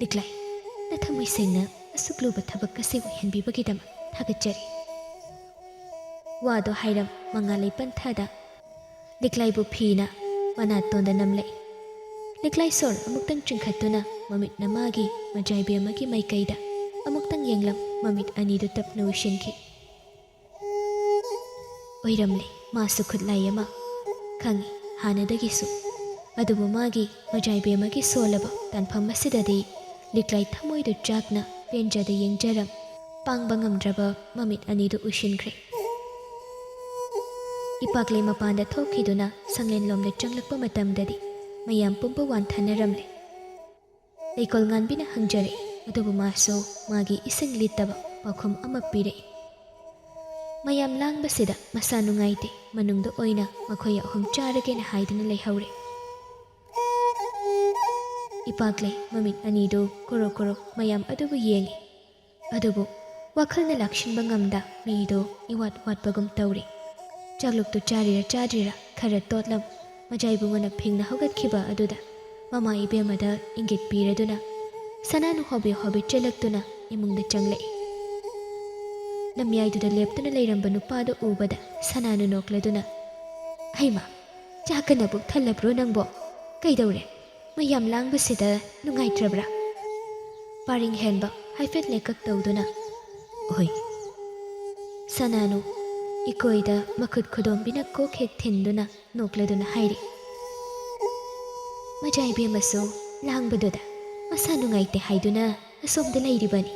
"ꯂꯤꯛꯂꯥꯏ, ꯅꯊꯃꯣꯏ ꯁꯦꯡꯅ ꯑꯁꯨꯛ ꯂꯨꯕ ꯊꯕꯛ ꯑꯁꯤꯕꯨ ꯍꯦꯟꯕꯤꯕꯒꯤꯗꯃꯛ ꯊꯥꯒꯠꯆꯔꯤ"꯫ ꯋꯥꯗꯣ ꯍꯥꯏꯔꯝ ꯃꯉꯥꯂꯩ ꯄꯟꯊꯥꯗ ꯂꯤꯛꯂꯥꯏꯕꯨ ꯐꯤꯅ ꯃꯅꯥꯇꯣꯟꯗ ꯅꯝꯂꯛꯏ꯫ ꯂꯤꯛꯂꯥꯏ ꯁꯣꯔ ꯑꯃꯨꯛꯇꯪ ꯆꯤꯡꯈꯠꯇꯨꯅ ꯃꯃꯤꯠꯅ ꯃꯥꯒꯤ ꯃꯖꯥꯏꯕꯤ ꯑꯃꯒꯤ ꯃꯥꯏꯀꯩꯗ ꯑꯃꯨꯛꯇꯪ ꯌꯦꯡꯂꯝ ꯃꯃꯤꯠ ꯑꯅꯤꯗꯨ ꯇꯞꯅ ꯎꯏꯁꯤꯟꯈꯤ꯫ ꯑꯣꯏꯔꯝꯂꯦ, ꯃꯥꯁꯨ ꯈꯨꯠꯂꯥꯏ ꯑꯃ ꯈꯪꯏ ꯍꯥꯟꯅꯗꯒꯤꯁꯨ꯫ ꯑꯗꯨꯕꯨ ꯃꯥꯒꯤ ꯃꯖꯥꯏꯕꯤ ꯑꯃꯒꯤ ꯁꯣꯜꯂꯕ ꯇꯥꯟꯐꯝ ꯑꯁꯤꯗꯗꯤ ꯂꯤꯛꯂꯥꯏ ꯊꯃꯣꯏꯗꯨ ꯆꯥꯛꯅ ꯄꯦꯟꯖꯗ ꯌꯦꯡꯖꯔꯝ ꯄꯥꯡꯕ ꯉꯝꯗ꯭ꯔꯕ ꯃꯃꯤꯠ ꯑꯅꯤꯗꯨ ꯎꯏꯁꯤꯟꯈ꯭ꯔꯦ꯫ ꯏꯄꯥꯛꯂꯩ ꯃꯄꯥꯟꯗ ꯊꯣꯛꯈꯤꯗꯨꯅ ꯁꯪꯂꯦꯟꯂꯣꯝꯗ ꯆꯪꯂꯛꯄ ꯃꯇꯝꯗꯗꯤ ꯃꯌꯥꯝ ꯄꯨꯝꯕ ꯋꯥꯟꯊꯅꯔꯝꯂꯦ꯫ ꯂꯩꯀꯣꯜ ꯉꯥꯟꯕꯤꯅ ꯍꯪꯖꯔꯛꯏ, ꯑꯗꯨꯕꯨ ꯃꯥꯁꯨ ꯃꯥꯒꯤ ꯏꯁꯤꯡ ꯂꯤꯠꯇꯕ ꯄꯥꯎꯈꯨꯝ ꯑꯃ ꯄꯤꯔꯛꯏ꯫ ꯃꯌꯥꯝ ꯂꯥꯡꯕꯁꯤꯗ ꯃꯁꯥ ꯅꯨꯡꯉꯥꯏꯇꯦ, ꯃꯅꯨꯡꯗ ꯑꯣꯏꯅ ꯃꯈꯣꯏ ꯑꯍꯨꯝ ꯆꯥꯔꯒꯦꯅ ꯍꯥꯏꯗꯨꯅ ꯂꯩꯍꯧꯔꯦ꯫ ꯏꯄꯥꯛꯂꯩ ꯃꯃꯤꯠ ꯑꯅꯤꯗꯨ ꯀꯣꯔꯣ ꯀꯣꯔꯣ ꯃꯌꯥꯝ ꯑꯗꯨꯕꯨ ꯌꯦꯡꯏ꯫ ꯑꯗꯨꯕꯨ ꯋꯥꯈꯜꯅ ꯂꯥꯛꯁꯤꯟꯕ ꯉꯝꯗ ꯃꯤꯗꯣ ꯏꯋꯥꯠ ꯋꯥꯠꯄꯒꯨꯝ ꯇꯧꯔꯤ꯫ ꯆꯥꯛꯂꯨꯛꯇꯨ ꯆꯥꯔꯤꯔ ꯆꯥꯗ꯭ꯔꯤꯔ ꯈꯔ ꯇꯣꯠꯂꯝ ꯃꯖꯥꯏꯕꯨꯡꯉꯣꯅ ꯐꯤꯡꯅ ꯍꯧꯒꯠꯈꯤꯕ ꯑꯗꯨꯗ ꯃꯃꯥ ꯏꯕꯦꯝꯃꯗ ꯏꯪꯒꯤꯠ ꯄꯤꯔꯗꯨꯅ ꯁꯅꯥꯅꯨ ꯍꯣꯕꯦ ꯍꯣꯕꯦ ꯆꯦꯜꯂꯛꯇꯨꯅ ꯏꯃꯨꯡꯗ ꯆꯪꯂꯛꯏ꯫ ꯂꯝꯌꯥꯏꯗꯨꯗ ꯂꯦꯞꯇꯨꯅ ꯂꯩꯔꯝꯕ ꯅꯨꯄꯥꯗꯨ ꯎꯕꯗ ꯁꯅꯥꯅꯨ ꯅꯣꯛꯂꯗꯨꯅ, "ꯍꯩꯃꯥ, ꯆꯥꯛꯀ ꯅꯕꯨꯛ ꯊꯜꯂꯕ꯭ꯔꯣ ꯅꯪꯕꯣ? ꯀꯩꯗꯧꯔꯦ? ꯃꯌꯥꯝ ꯂꯥꯡꯕꯁꯤꯗ ꯅꯨꯡꯉꯥꯏꯇ꯭ꯔꯕ꯭ꯔꯥ?" ꯄꯥꯔꯤꯡ ꯍꯦꯟꯕ ꯍꯥꯏꯐꯦꯠ ꯂꯦꯛꯀꯛ ꯇꯧꯗꯨꯅ, "ꯍꯣꯏ, ꯁꯅꯥꯅꯨ ꯏꯀꯣꯏꯗ ꯃꯈꯨꯠ ꯈꯨꯗꯣꯝꯕꯤꯅ ꯀꯣꯛ ꯍꯦꯛ ꯊꯤꯟꯗꯨꯅ ꯅꯣꯛꯂꯗꯨꯅ ꯍꯥꯏꯔꯤ꯫ ꯃꯖꯥ ꯏꯕꯦꯝꯃꯁꯨ ꯂꯥꯡꯕꯗꯨꯗ ꯃꯁꯥ ꯅꯨꯡꯉꯥꯏꯇꯦ ꯍꯥꯏꯗꯨꯅ ꯑꯁꯣꯝꯗ ꯂꯩꯔꯤꯕꯅꯤ꯫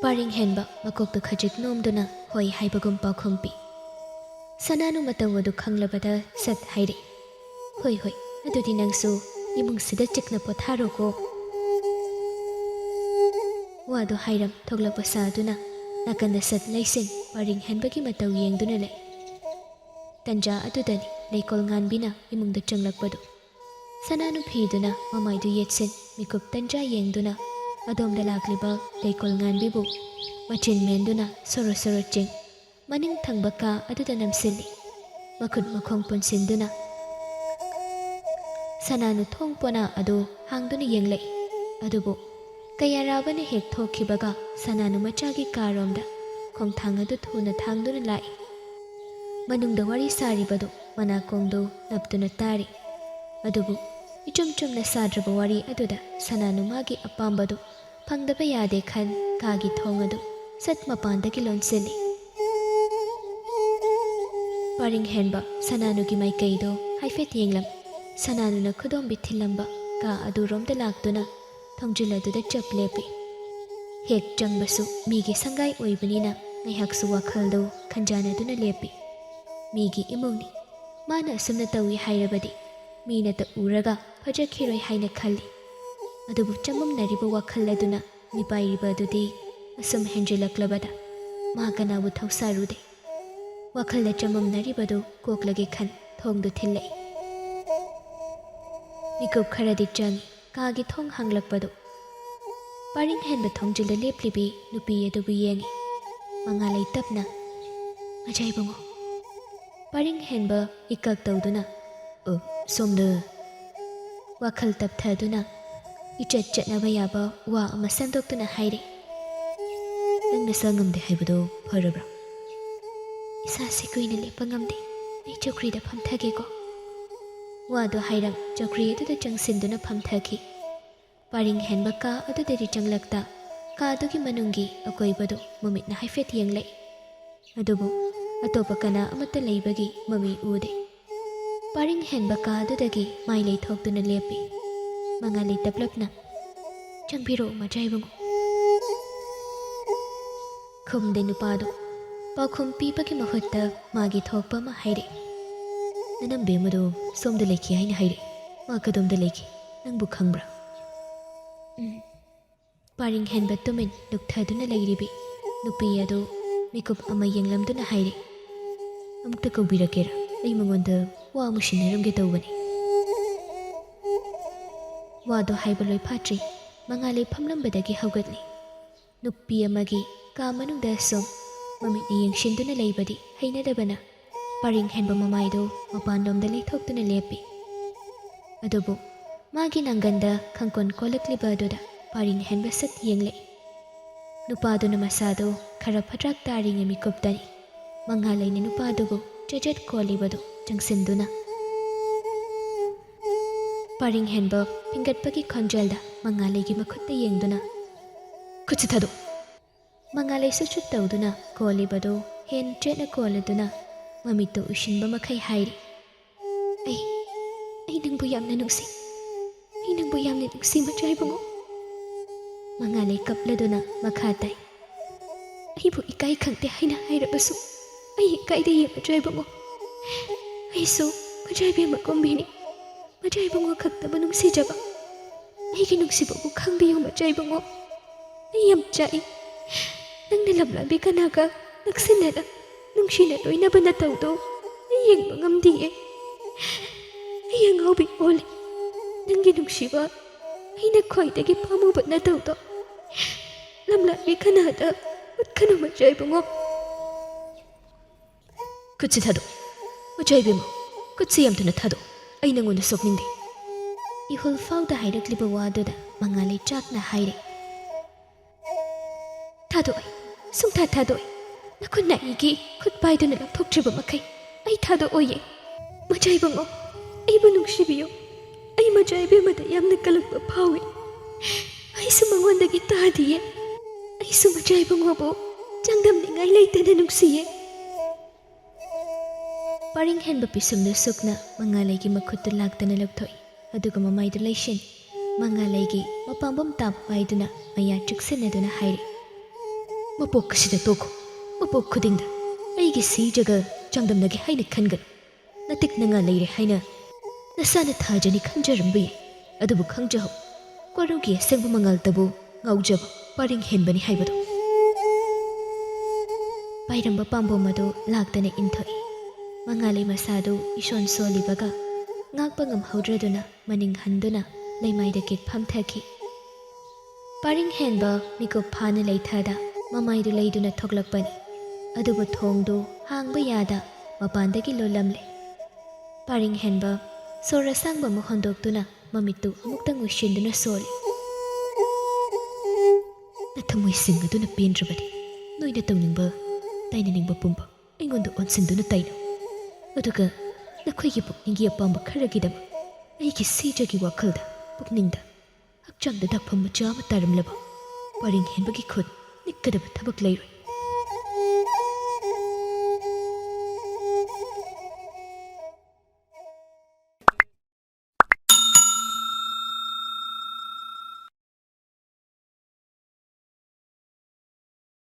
ꯄꯥꯔꯤꯡ ꯍꯦꯟꯕ ꯃꯀꯣꯛꯇꯨ ꯈꯖꯤꯛ ꯅꯣꯝꯗꯨꯅ ꯍꯣꯏ ꯍꯥꯏꯕꯒꯨꯝ ꯄꯥꯎꯈꯨꯝ ꯄꯤ꯫ ꯁꯅꯥꯅꯨ ꯃꯇꯧ ꯑꯗꯨ ꯈꯪꯂꯕꯗ ꯁꯠ ꯍꯥꯏꯔꯛꯏ, "ꯍꯣꯏ ꯍꯣꯏ, ꯑꯗꯨꯗꯤ ꯅꯪꯁꯨ ꯏꯃꯨꯡꯁꯤꯗ ꯆꯤꯛꯅ ꯄꯣꯊꯥꯔꯣꯀꯣ"꯫ ꯋꯥꯗꯨ ꯍꯥꯏꯔꯝ ꯊꯣꯛꯂꯛꯄ ꯁꯥꯗꯨꯅ ꯅꯥꯀꯟꯗ ꯁꯠ ꯂꯩꯁꯤꯟ ꯄꯥꯔꯤꯡ ꯍꯦꯟꯕꯒꯤ ꯃꯇꯧ ꯌꯦꯡꯗꯨꯅ ꯂꯩ꯫ ꯇꯟꯖꯥ ꯑꯗꯨꯗꯅꯤ ꯂꯩꯀꯣꯜ ꯉꯥꯟꯕꯤꯅ ꯏꯃꯨꯡꯗ ꯆꯪꯂꯛꯄꯗꯨ꯫ ꯁꯅꯥꯅꯨ ꯐꯤꯗꯨꯅ ꯃꯃꯥꯏꯗꯨ ꯌꯦꯠꯁꯤꯟ ꯃꯤꯀꯨꯞ ꯇꯟꯖꯥ ꯌꯦꯡꯗꯨꯅ ꯑꯗꯣꯝꯗ ꯂꯥꯛꯂꯤꯕ ꯂꯩꯀꯣꯜ ꯉꯥꯟꯕꯤꯕꯨ ꯃꯆꯤꯟ ꯃꯦꯟꯗꯨꯅ ꯁꯣꯔꯣ ꯁꯣꯔꯣ ꯆꯤꯡ ꯃꯅꯤꯡ ꯊꯪꯕ ꯀꯥ ꯑꯗꯨꯗ ꯅꯝꯁꯤꯜꯂꯤ꯫ ꯃꯈꯨꯠ ꯃꯈꯣꯡ ꯄꯨꯟꯁꯤꯟꯗꯨꯅ ꯁꯅꯥꯅꯨ ꯊꯣꯡ ꯄꯣꯅꯥ ꯑꯗꯨ ꯍꯥꯡꯗꯨꯅ ꯌꯦꯡꯂꯛꯏ꯫ ꯑꯗꯨꯕꯨ ꯀꯌꯥꯔꯥꯕꯅ ꯍꯦꯛ ꯊꯣꯛꯈꯤꯕꯒ ꯁꯅꯥꯅꯨ ꯃꯆꯥꯒꯤ ꯀꯥꯔꯣꯝꯗ ꯈꯣꯡꯊꯥꯡ ꯑꯗꯨ ꯊꯨꯅ ꯊꯥꯡꯗꯨꯅ ꯂꯥꯛꯏ꯫ ꯃꯅꯨꯡꯗ ꯋꯥꯔꯤ ꯁꯥꯔꯤꯕꯗꯨ ꯃꯅꯥꯀꯣꯡꯗꯨ ꯅꯞꯇꯨꯅ ꯇꯥꯔꯤ꯫ ꯑꯗꯨꯕꯨ ꯏꯆꯨꯝ ꯆꯨꯝꯅ ꯁꯥꯗ꯭ꯔꯕ ꯋꯥꯔꯤ ꯑꯗꯨꯗ ꯁꯅꯥꯅꯨ ꯃꯥꯒꯤ ꯑꯄꯥꯝꯕꯗꯨ ꯐꯪꯗꯕ ꯌꯥꯗꯦ ꯈꯟ ꯀꯥꯒꯤ ꯊꯣꯡ ꯑꯗꯨ ꯁꯠ ꯃꯄꯥꯟꯗꯒꯤ ꯂꯣꯟꯁꯤꯜꯂꯤ꯫ ꯄꯔꯤꯡ ꯍꯦꯟꯕ ꯁꯅꯥꯅꯨꯒꯤ ꯃꯥꯏꯀꯩꯗꯨ ꯍꯥꯏꯐꯦꯠ ꯌꯦꯡꯂꯝ꯫ ꯁꯅꯥꯅꯨꯅ ꯈꯨꯗꯣꯝꯕꯤ ꯊꯤꯜꯂꯝꯕ ꯀꯥ ꯑꯗꯨꯔꯣꯝꯗ ꯂꯥꯛꯇꯨꯅ ꯊꯣꯡꯖꯤꯜ ꯑꯗꯨꯗ ꯆꯞ ꯂꯦꯞꯄꯤ꯫ ꯍꯦꯛ ꯆꯪꯕꯁꯨ ꯃꯤꯒꯤ ꯁꯪꯒꯥꯏ ꯑꯣꯏꯕꯅꯤꯅ ꯉꯥꯏꯍꯥꯛꯁꯨ ꯋꯥꯈꯜꯗꯨ ꯈꯟꯖꯥꯟꯅꯗꯨꯅ ꯂꯦꯞꯄꯤ꯫ ꯃꯤꯒꯤ ꯏꯃꯨꯡꯅꯤ, ꯃꯥꯅ ꯑꯁꯨꯝꯅ ꯇꯧꯏ ꯍꯥꯏꯔꯕꯗꯤ ꯃꯤꯅꯇ ꯎꯔꯒ ꯐꯖꯈꯤꯔꯣꯏ ꯍꯥꯏꯅ ꯈꯜꯂꯤ꯫ ꯑꯗꯨꯕꯨ ꯆꯃꯝꯅꯔꯤꯕ ꯋꯥꯈꯜ ꯑꯗꯨꯅ ꯃꯤꯄꯥꯏꯔꯤꯕ ꯑꯗꯨꯗꯤ ꯑꯁꯨꯝ ꯍꯦꯟꯖꯤꯜꯂꯛꯂꯕꯗ ꯃꯥ ꯀꯅꯥꯕꯨ ꯊꯧꯁꯥꯔꯨꯗꯦ꯫ ꯋꯥꯈꯜꯗ ꯆꯃꯝꯅꯔꯤꯕꯗꯨ ꯀꯣꯛꯂꯒꯦ ꯈꯟ ꯊꯣꯡꯗꯨ ꯊꯤꯜꯂꯛꯏ꯫ ꯃꯤꯀꯨꯞ ꯈꯔꯗꯤ ꯆꯪꯏ꯫ ꯀꯥꯒꯤ ꯊꯣꯡ ꯍꯥꯡꯂꯛꯄꯗꯨ ꯄꯔꯤꯡ ꯍꯦꯟꯕ ꯊꯣꯡꯖꯤꯜꯗ ꯂꯦꯞꯂꯤꯕꯤ ꯅꯨꯄꯤ ꯑꯗꯨꯕꯨ ꯌꯦꯡꯏ꯫ ꯃꯉꯥꯂꯩ ꯇꯞꯅ, "ꯃꯖꯥ ꯏꯕꯨꯡꯉꯣ"꯫ ꯄꯔꯤꯡ ꯍꯦꯟꯕ ꯏꯀꯛ ꯇꯧꯗꯨꯅ, "ꯑꯣ, ꯁꯣꯝꯗ"꯫ ꯋꯥꯈꯜ ꯇꯞꯊꯗꯨꯅ ꯏꯆꯠ ꯆꯠꯅꯕ ꯌꯥꯕ ꯋꯥ ꯑꯃ ꯁꯟꯗꯣꯛꯇꯨꯅ ꯍꯥꯏꯔꯦ, "ꯅꯪ ꯅꯁꯥ ꯉꯝꯗꯦ ꯍꯥꯏꯕꯗꯣ ꯐꯔꯕ꯭ꯔꯥ?" "ꯏꯁꯥꯁꯦ ꯀꯨꯏꯅ ꯂꯦꯞꯄ ꯉꯝꯗꯦ, ꯑꯩ ꯆꯧꯀ꯭ꯔꯤꯗ ꯐꯝꯊꯒꯦꯀꯣ"꯫ ꯋꯥꯗꯨ ꯍꯥꯏꯔꯝ ꯆꯧꯀ꯭ꯔꯤ ꯑꯗꯨꯗ ꯆꯪꯁꯤꯟꯗꯨꯅ ꯐꯝꯊꯈꯤ꯫ ꯄꯔꯤꯡ ꯍꯦꯟꯕ ꯀꯥ ꯑꯗꯨꯗꯗꯤ ꯆꯪꯂꯛꯇ ꯀꯥꯗꯨꯒꯤ ꯃꯅꯨꯡꯒꯤ ꯑꯀꯣꯏꯕꯗꯨ ꯃꯃꯤꯠꯅ ꯍꯥꯏꯐꯦꯠ ꯌꯦꯡꯂꯛꯏ꯫ ꯑꯗꯨꯕꯨ ꯑꯇꯣꯞꯄ ꯀꯅꯥ ꯑꯃꯠꯇ ꯂꯩꯕꯒꯤ ꯃꯃꯤ ꯎꯗꯦ꯫ ꯄꯔꯤꯡ ꯍꯦꯟꯕ ꯀꯥꯗꯨꯗꯒꯤ ꯃꯥꯏ ꯂꯩꯊꯣꯛꯇꯨꯅ ꯂꯦꯞꯄꯤ꯫ ꯃꯉꯥꯜꯂꯩ ꯇꯞꯂꯞꯅ, "ꯆꯪꯕꯤꯔꯛꯎ, ꯃꯆꯥ ꯏꯕꯨꯡꯉꯣ꯫" ꯈꯨꯝꯗꯦ ꯅꯨꯄꯥꯗꯨ꯫ ꯄꯥꯎꯈꯨꯝ ꯄꯤꯕꯒꯤ ꯃꯍꯨꯠꯇ ꯃꯥꯒꯤ ꯊꯣꯛꯄ ꯑꯃ ꯍꯥꯏꯔꯛꯏ꯫ "ꯅꯅꯝꯕꯦꯝꯃꯗꯣ ꯁꯣꯝꯗ ꯂꯩꯈꯤ ꯍꯥꯏꯅ ꯍꯥꯏꯔꯛꯏ꯫ ꯃꯥ ꯀꯗꯣꯝꯗ ꯂꯩꯈꯤ? ꯅꯪꯕꯨ ꯈꯪꯕ꯭ꯔꯥ?" ꯎꯝ꯫ ꯄꯔꯤꯡ ꯍꯦꯟꯕ ꯇꯨꯃꯤꯟ ꯂꯨꯞꯊꯗꯨꯅ ꯂꯩꯔꯤꯕꯤ ꯅꯨꯄꯤ ꯑꯗꯨ ꯃꯤꯀꯨꯞ ꯑꯃ ꯌꯦꯡꯂꯝꯗꯨꯅ ꯍꯥꯏꯔꯦ, "ꯑꯃꯨꯛꯇ ꯀꯧꯕꯤꯔꯛꯀꯦꯔꯥ? ꯑꯩ ꯃꯉꯣꯟꯗ ꯋꯥ ꯑꯃ ꯁꯤꯟꯅꯔꯝꯒꯦ ꯇꯧꯕꯅꯤ꯫" ꯋꯥꯗꯣ ꯍꯥꯏꯕ ꯂꯣꯏ ꯐꯥꯠꯇ꯭ꯔꯤ, ꯃꯉꯥꯜꯂꯩ ꯐꯝꯂꯝꯕꯗꯒꯤ ꯍꯧꯒꯠꯂꯤ꯫ ꯅꯨꯄꯤ ꯑꯃꯒꯤ ꯀꯥ ꯃꯅꯨꯡꯗ ꯁꯨꯝ ꯃꯃꯤꯠꯅ ꯌꯦꯡꯁꯤꯟꯗꯨꯅ ꯂꯩꯕꯗꯤ ꯍꯩꯅꯗꯕꯅ ꯄꯔꯤꯡ ꯍꯦꯟꯕ ꯃꯃꯥꯏꯗꯨ ꯃꯄꯥꯟꯂꯣꯝꯗ ꯂꯩꯊꯣꯛꯇꯨꯅ ꯂꯦꯞꯄꯤ꯫ ꯑꯗꯨꯕꯨ ꯃꯥꯒꯤ ꯅꯥꯡꯒꯟꯗ ꯈꯪꯀꯣꯟ ꯀꯣꯜꯂꯛꯂꯤꯕ ꯑꯗꯨꯗ ꯄꯔꯤꯡ ꯍꯦꯟꯕ ꯁꯠ ꯌꯦꯡꯂꯛꯏ꯫ ꯅꯨꯄꯥꯗꯨꯅ ꯃꯁꯥꯗꯨ ꯈꯔ ꯐꯠꯇ꯭ꯔꯥꯛ ꯇꯥꯔꯤꯉꯩ ꯃꯤꯀꯨꯞꯇꯅꯤ ꯃꯉꯥꯜꯂꯩꯅ ꯅꯨꯄꯥꯗꯨꯕꯨ ꯆꯦꯆꯦꯠ ꯀꯣꯜꯂꯤꯕꯗꯨ ꯆꯪꯁꯤꯟꯗꯨꯅ꯫ ꯄꯔꯤꯡ ꯍꯦꯟꯕ ꯐꯤꯡꯒꯠꯄꯒꯤ ꯈꯣꯟꯖꯦꯜꯗ ꯃꯉꯥꯜꯂꯩꯒꯤ ꯃꯈꯨꯠꯇ ꯌꯦꯡꯗꯨꯅ, "ꯈꯨꯠꯁꯤ ꯊꯥꯗꯣꯛ!" ꯃꯉꯥꯜꯂꯩ ꯁꯨꯠ ꯁꯨꯠ ꯇꯧꯗꯨꯅ ꯀꯣꯜꯂꯤꯕꯗꯨ ꯍꯦꯟ ꯆꯦꯠꯅ ꯀꯣꯜꯂꯗꯨꯅ ꯃꯃꯤꯠꯇꯨ ꯎꯏꯁꯤꯟꯕ ꯃꯈꯩ ꯍꯥꯏꯔꯤ, "ꯑꯩ, ꯑꯩ ꯅꯪꯕꯨ ꯌꯥꯝꯅ ꯅꯨꯡꯁꯤ꯫ ꯑꯩ ꯅꯪꯕꯨ ꯌꯥꯝꯅ ꯅꯨꯡꯁꯤ, ꯃꯆꯥ ꯏꯕꯨꯡꯉꯣ꯫" ꯃꯉꯥꯜꯂꯩ ꯀꯞꯂꯗꯨꯅ ꯃꯈꯥ ꯇꯥꯏ, "ꯑꯩꯕꯨ ꯏꯀꯥꯏ ꯈꯪꯗꯦ ꯍꯥꯏꯅ ꯍꯥꯏꯔꯕꯁꯨ ꯑꯩ ꯏꯀꯥꯏꯗꯦ, ꯃꯆꯥ ꯏꯕꯨꯡꯉꯣ꯫ ꯑꯩꯁꯨ ꯃꯆꯥ ꯏꯕꯦꯝꯃ ꯀꯨꯝꯕꯤꯅꯤ꯫ ꯃꯆꯥ ꯏꯕꯨꯡꯉꯣ ꯈꯛꯇꯕꯨ ꯅꯨꯡꯁꯤꯖꯕ꯫ ꯑꯩꯒꯤ ꯅꯨꯡꯁꯤꯕꯕꯨ ꯈꯪꯕꯤꯌꯨ, ꯃꯆꯥ ꯏꯕꯨꯡꯉꯣ꯫ ꯑꯩ ꯌꯥꯝ ꯆꯥꯛꯏ꯫ ꯅꯪꯅ ꯂꯝꯂꯥꯕꯤ ꯀꯅꯥꯒ ꯅꯛꯁꯤꯟꯅꯅ ꯅꯨꯡꯁꯤꯅ ꯂꯣꯏꯅꯕ ꯅꯇꯧꯗꯣ ꯑꯩ ꯌꯦꯡꯕ ꯉꯝꯗꯤꯌꯦ꯫ ꯑꯩ ꯑꯉꯥꯎꯕꯤ ꯑꯣꯜꯂꯦ꯫ ꯅꯪꯒꯤ ꯅꯨꯡꯁꯤꯕ, ꯑꯩꯅ ꯈ꯭ꯋꯥꯏꯗꯒꯤ ꯄꯥꯝꯃꯨꯕ ꯅꯇꯧꯗꯣ ꯂꯝꯂꯥꯕꯤ ꯀꯅꯥꯗ ꯎꯠꯀꯅꯨ, ꯃꯆꯥ ꯏꯕꯨꯡꯉꯣ꯫" "ꯈꯨꯠꯁꯤ ꯊꯥꯗꯣꯛ꯫ ꯃꯆꯥ ꯏꯕꯦꯝꯃ, ꯈꯨꯠꯁꯤ ꯌꯥꯝ ꯊꯨꯅ ꯊꯥꯗꯣꯛ꯫ ꯑꯩ ꯅꯪꯉꯣꯟꯗ ꯁꯣꯛꯅꯤꯡꯗꯦ꯫" ꯏꯍꯨꯜ ꯐꯥꯎꯗ ꯍꯥꯏꯔꯛꯂꯤꯕ ꯋꯥꯗꯨꯗ ꯃꯉꯥꯜꯂꯩ ꯆꯥꯛꯅ ꯍꯥꯏꯔꯦ, "ꯊꯥꯗꯣꯛꯑꯣꯏ, ꯁꯨꯡꯊꯥ ꯊꯥꯗꯣꯛꯑꯣꯏ꯫ ꯅꯈꯨꯠꯅ ꯑꯩꯒꯤ ꯈꯨꯠ ꯄꯥꯏꯗꯨꯅ ꯂꯧꯊꯣꯛꯇ꯭ꯔꯤꯕ ꯃꯈꯩ ꯑꯩ ꯊꯥꯗꯣꯛꯑꯣꯏꯌꯦ꯫ ꯃꯆꯥ ꯏꯕꯨꯡꯉꯣ, ꯑꯩꯕꯨ ꯅꯨꯡꯁꯤꯕꯤꯌꯨ꯫ ꯑꯩ ꯃꯆꯥ ꯏꯕꯦꯝꯃꯗ ꯌꯥꯝꯅ ꯀꯜꯂꯛꯄ ꯐꯥꯎꯏ꯫ ꯑꯩꯁꯨ ꯃꯉꯣꯟꯗꯒꯤ ꯇꯥꯗꯤꯌꯦ꯫ ꯑꯩꯁꯨ ꯃꯆꯥ ꯏꯕꯨꯡꯉꯣꯕꯨ ꯆꯥꯡꯗꯝꯅꯤꯡꯉꯥꯏ ꯂꯩꯇꯅ ꯅꯨꯡꯁꯤꯌꯦ꯫ ꯄꯔꯤꯡ ꯍꯦꯟꯕ ꯄꯤꯁꯨꯝꯗꯨ ꯁꯨꯛꯅ ꯃꯉꯥꯂꯩꯒꯤ ꯃꯈꯨꯠꯇꯨ ꯂꯥꯛꯇꯅ ꯂꯧꯊꯣꯛꯏ꯫ ꯑꯗꯨꯒ ꯃꯃꯥꯏꯗꯨ ꯂꯩꯁꯤꯟ ꯃꯉꯥꯂꯩꯒꯤ ꯃꯄꯥꯝꯕꯣꯝ ꯇꯥꯞ ꯄꯥꯏꯗꯨꯅ ꯃꯌꯥ ꯆꯨꯛꯁꯤꯟꯅꯗꯨꯅ ꯍꯥꯏꯔꯤ, "ꯃꯄꯣꯛ ꯑꯁꯤꯗ ꯇꯣꯛꯈꯣ꯫ ꯃꯄꯣꯛ ꯈꯨꯗꯤꯡꯗ ꯑꯩꯒꯤ ꯁꯤꯖꯒ ꯆꯥꯡꯗꯝꯅꯒꯦ ꯍꯥꯏꯅ ꯈꯟꯒꯅꯨ꯫ ꯅꯇꯤꯛ ꯅꯉꯥ ꯂꯩꯔꯦ ꯍꯥꯏꯅ ꯅꯁꯥꯅ ꯊꯥꯖꯅꯤ ꯈꯟꯖꯔꯝꯕ ꯌꯥꯏ, ꯑꯗꯨꯕꯨ ꯈꯪꯖꯍꯧ, ꯀ꯭ꯋꯥꯔꯧꯒꯤ ꯑꯁꯦꯡꯕ ꯃꯉꯥꯜꯇꯕꯨ ꯉꯥꯎꯖꯕ ꯄꯔꯤꯡ ꯍꯦꯟꯕꯅꯤ ꯍꯥꯏꯕꯗꯨ꯫" ꯄꯥꯏꯔꯝꯕ ꯄꯥꯝꯕꯣꯝ ꯑꯗꯨ ꯂꯥꯛꯇꯅ ꯏꯟꯊꯣꯛꯏ꯫ ꯃꯉꯥꯂꯩ ꯃꯁꯥꯗꯨ ꯏꯁꯣꯟ ꯁꯣꯜꯂꯤꯕꯒ ꯉꯥꯛꯄ ꯉꯝꯍꯧꯗ꯭ꯔꯗꯨꯅ ꯃꯅꯤꯡ ꯍꯟꯗꯨꯅ ꯂꯩꯃꯥꯏꯗ ꯀꯤꯠ ꯐꯝꯊꯈꯤ꯫ ꯄꯔꯤꯡ ꯍꯦꯟꯕ ꯃꯤꯀꯨꯞ ꯐꯥꯅ ꯂꯩꯊꯗ ꯃꯃꯥꯏꯗꯨ ꯂꯩꯗꯨꯅ ꯊꯣꯛꯂꯛꯄꯅꯤ꯫ ꯑꯗꯨꯕꯨ ꯊꯣꯡꯗꯨ ꯍꯥꯡꯕ ꯌꯥꯗ ꯃꯄꯥꯟꯗꯒꯤ ꯂꯣꯜꯂꯝꯂꯦ꯫ ꯄꯔꯤꯡ ꯍꯦꯟꯕ ꯁꯣꯔ ꯑꯁꯥꯡꯕ ꯑꯃ ꯍꯣꯟꯗꯣꯛꯇꯨꯅ ꯃꯃꯤꯠꯇꯨ ꯑꯃꯨꯛꯇꯪ ꯎꯏꯁꯤꯟꯗꯨꯅ ꯁꯣꯜꯂꯤ꯫ "ꯅꯊꯃꯣꯏꯁꯤꯡ ꯑꯗꯨꯅ ꯄꯦꯟꯗ꯭ꯔꯕꯗꯤ ꯅꯣꯏꯅ ꯇꯧꯅꯤꯡꯕ, ꯇꯥꯏꯅꯅꯤꯡꯕ ꯄꯨꯝꯕ ꯑꯩꯉꯣꯟꯗ ꯑꯣꯟꯁꯤꯟꯗꯨꯅ ꯇꯥꯏꯅꯧ꯫ ꯑꯗꯨꯒ ꯅꯈꯣꯏꯒꯤ ꯄꯨꯛꯅꯤꯡꯒꯤ ꯑꯄꯥꯝꯕ ꯈꯔꯒꯤꯗꯃꯛ ꯑꯩꯒꯤ ꯁꯤꯖꯒꯤ ꯋꯥꯈꯜꯗ, ꯄꯨꯛꯅꯤꯡꯗ ꯍꯛꯆꯥꯡꯗ ꯗꯥꯛꯐꯝ ꯃꯆꯥ ꯑꯃ ꯇꯥꯔꯝꯂꯕ ꯄꯔꯤꯡ ꯍꯦꯟꯕꯒꯤ ꯈꯨꯠ ꯅꯤꯛꯀꯗꯕ ꯊꯕꯛ ꯂꯩꯔꯣꯏ꯫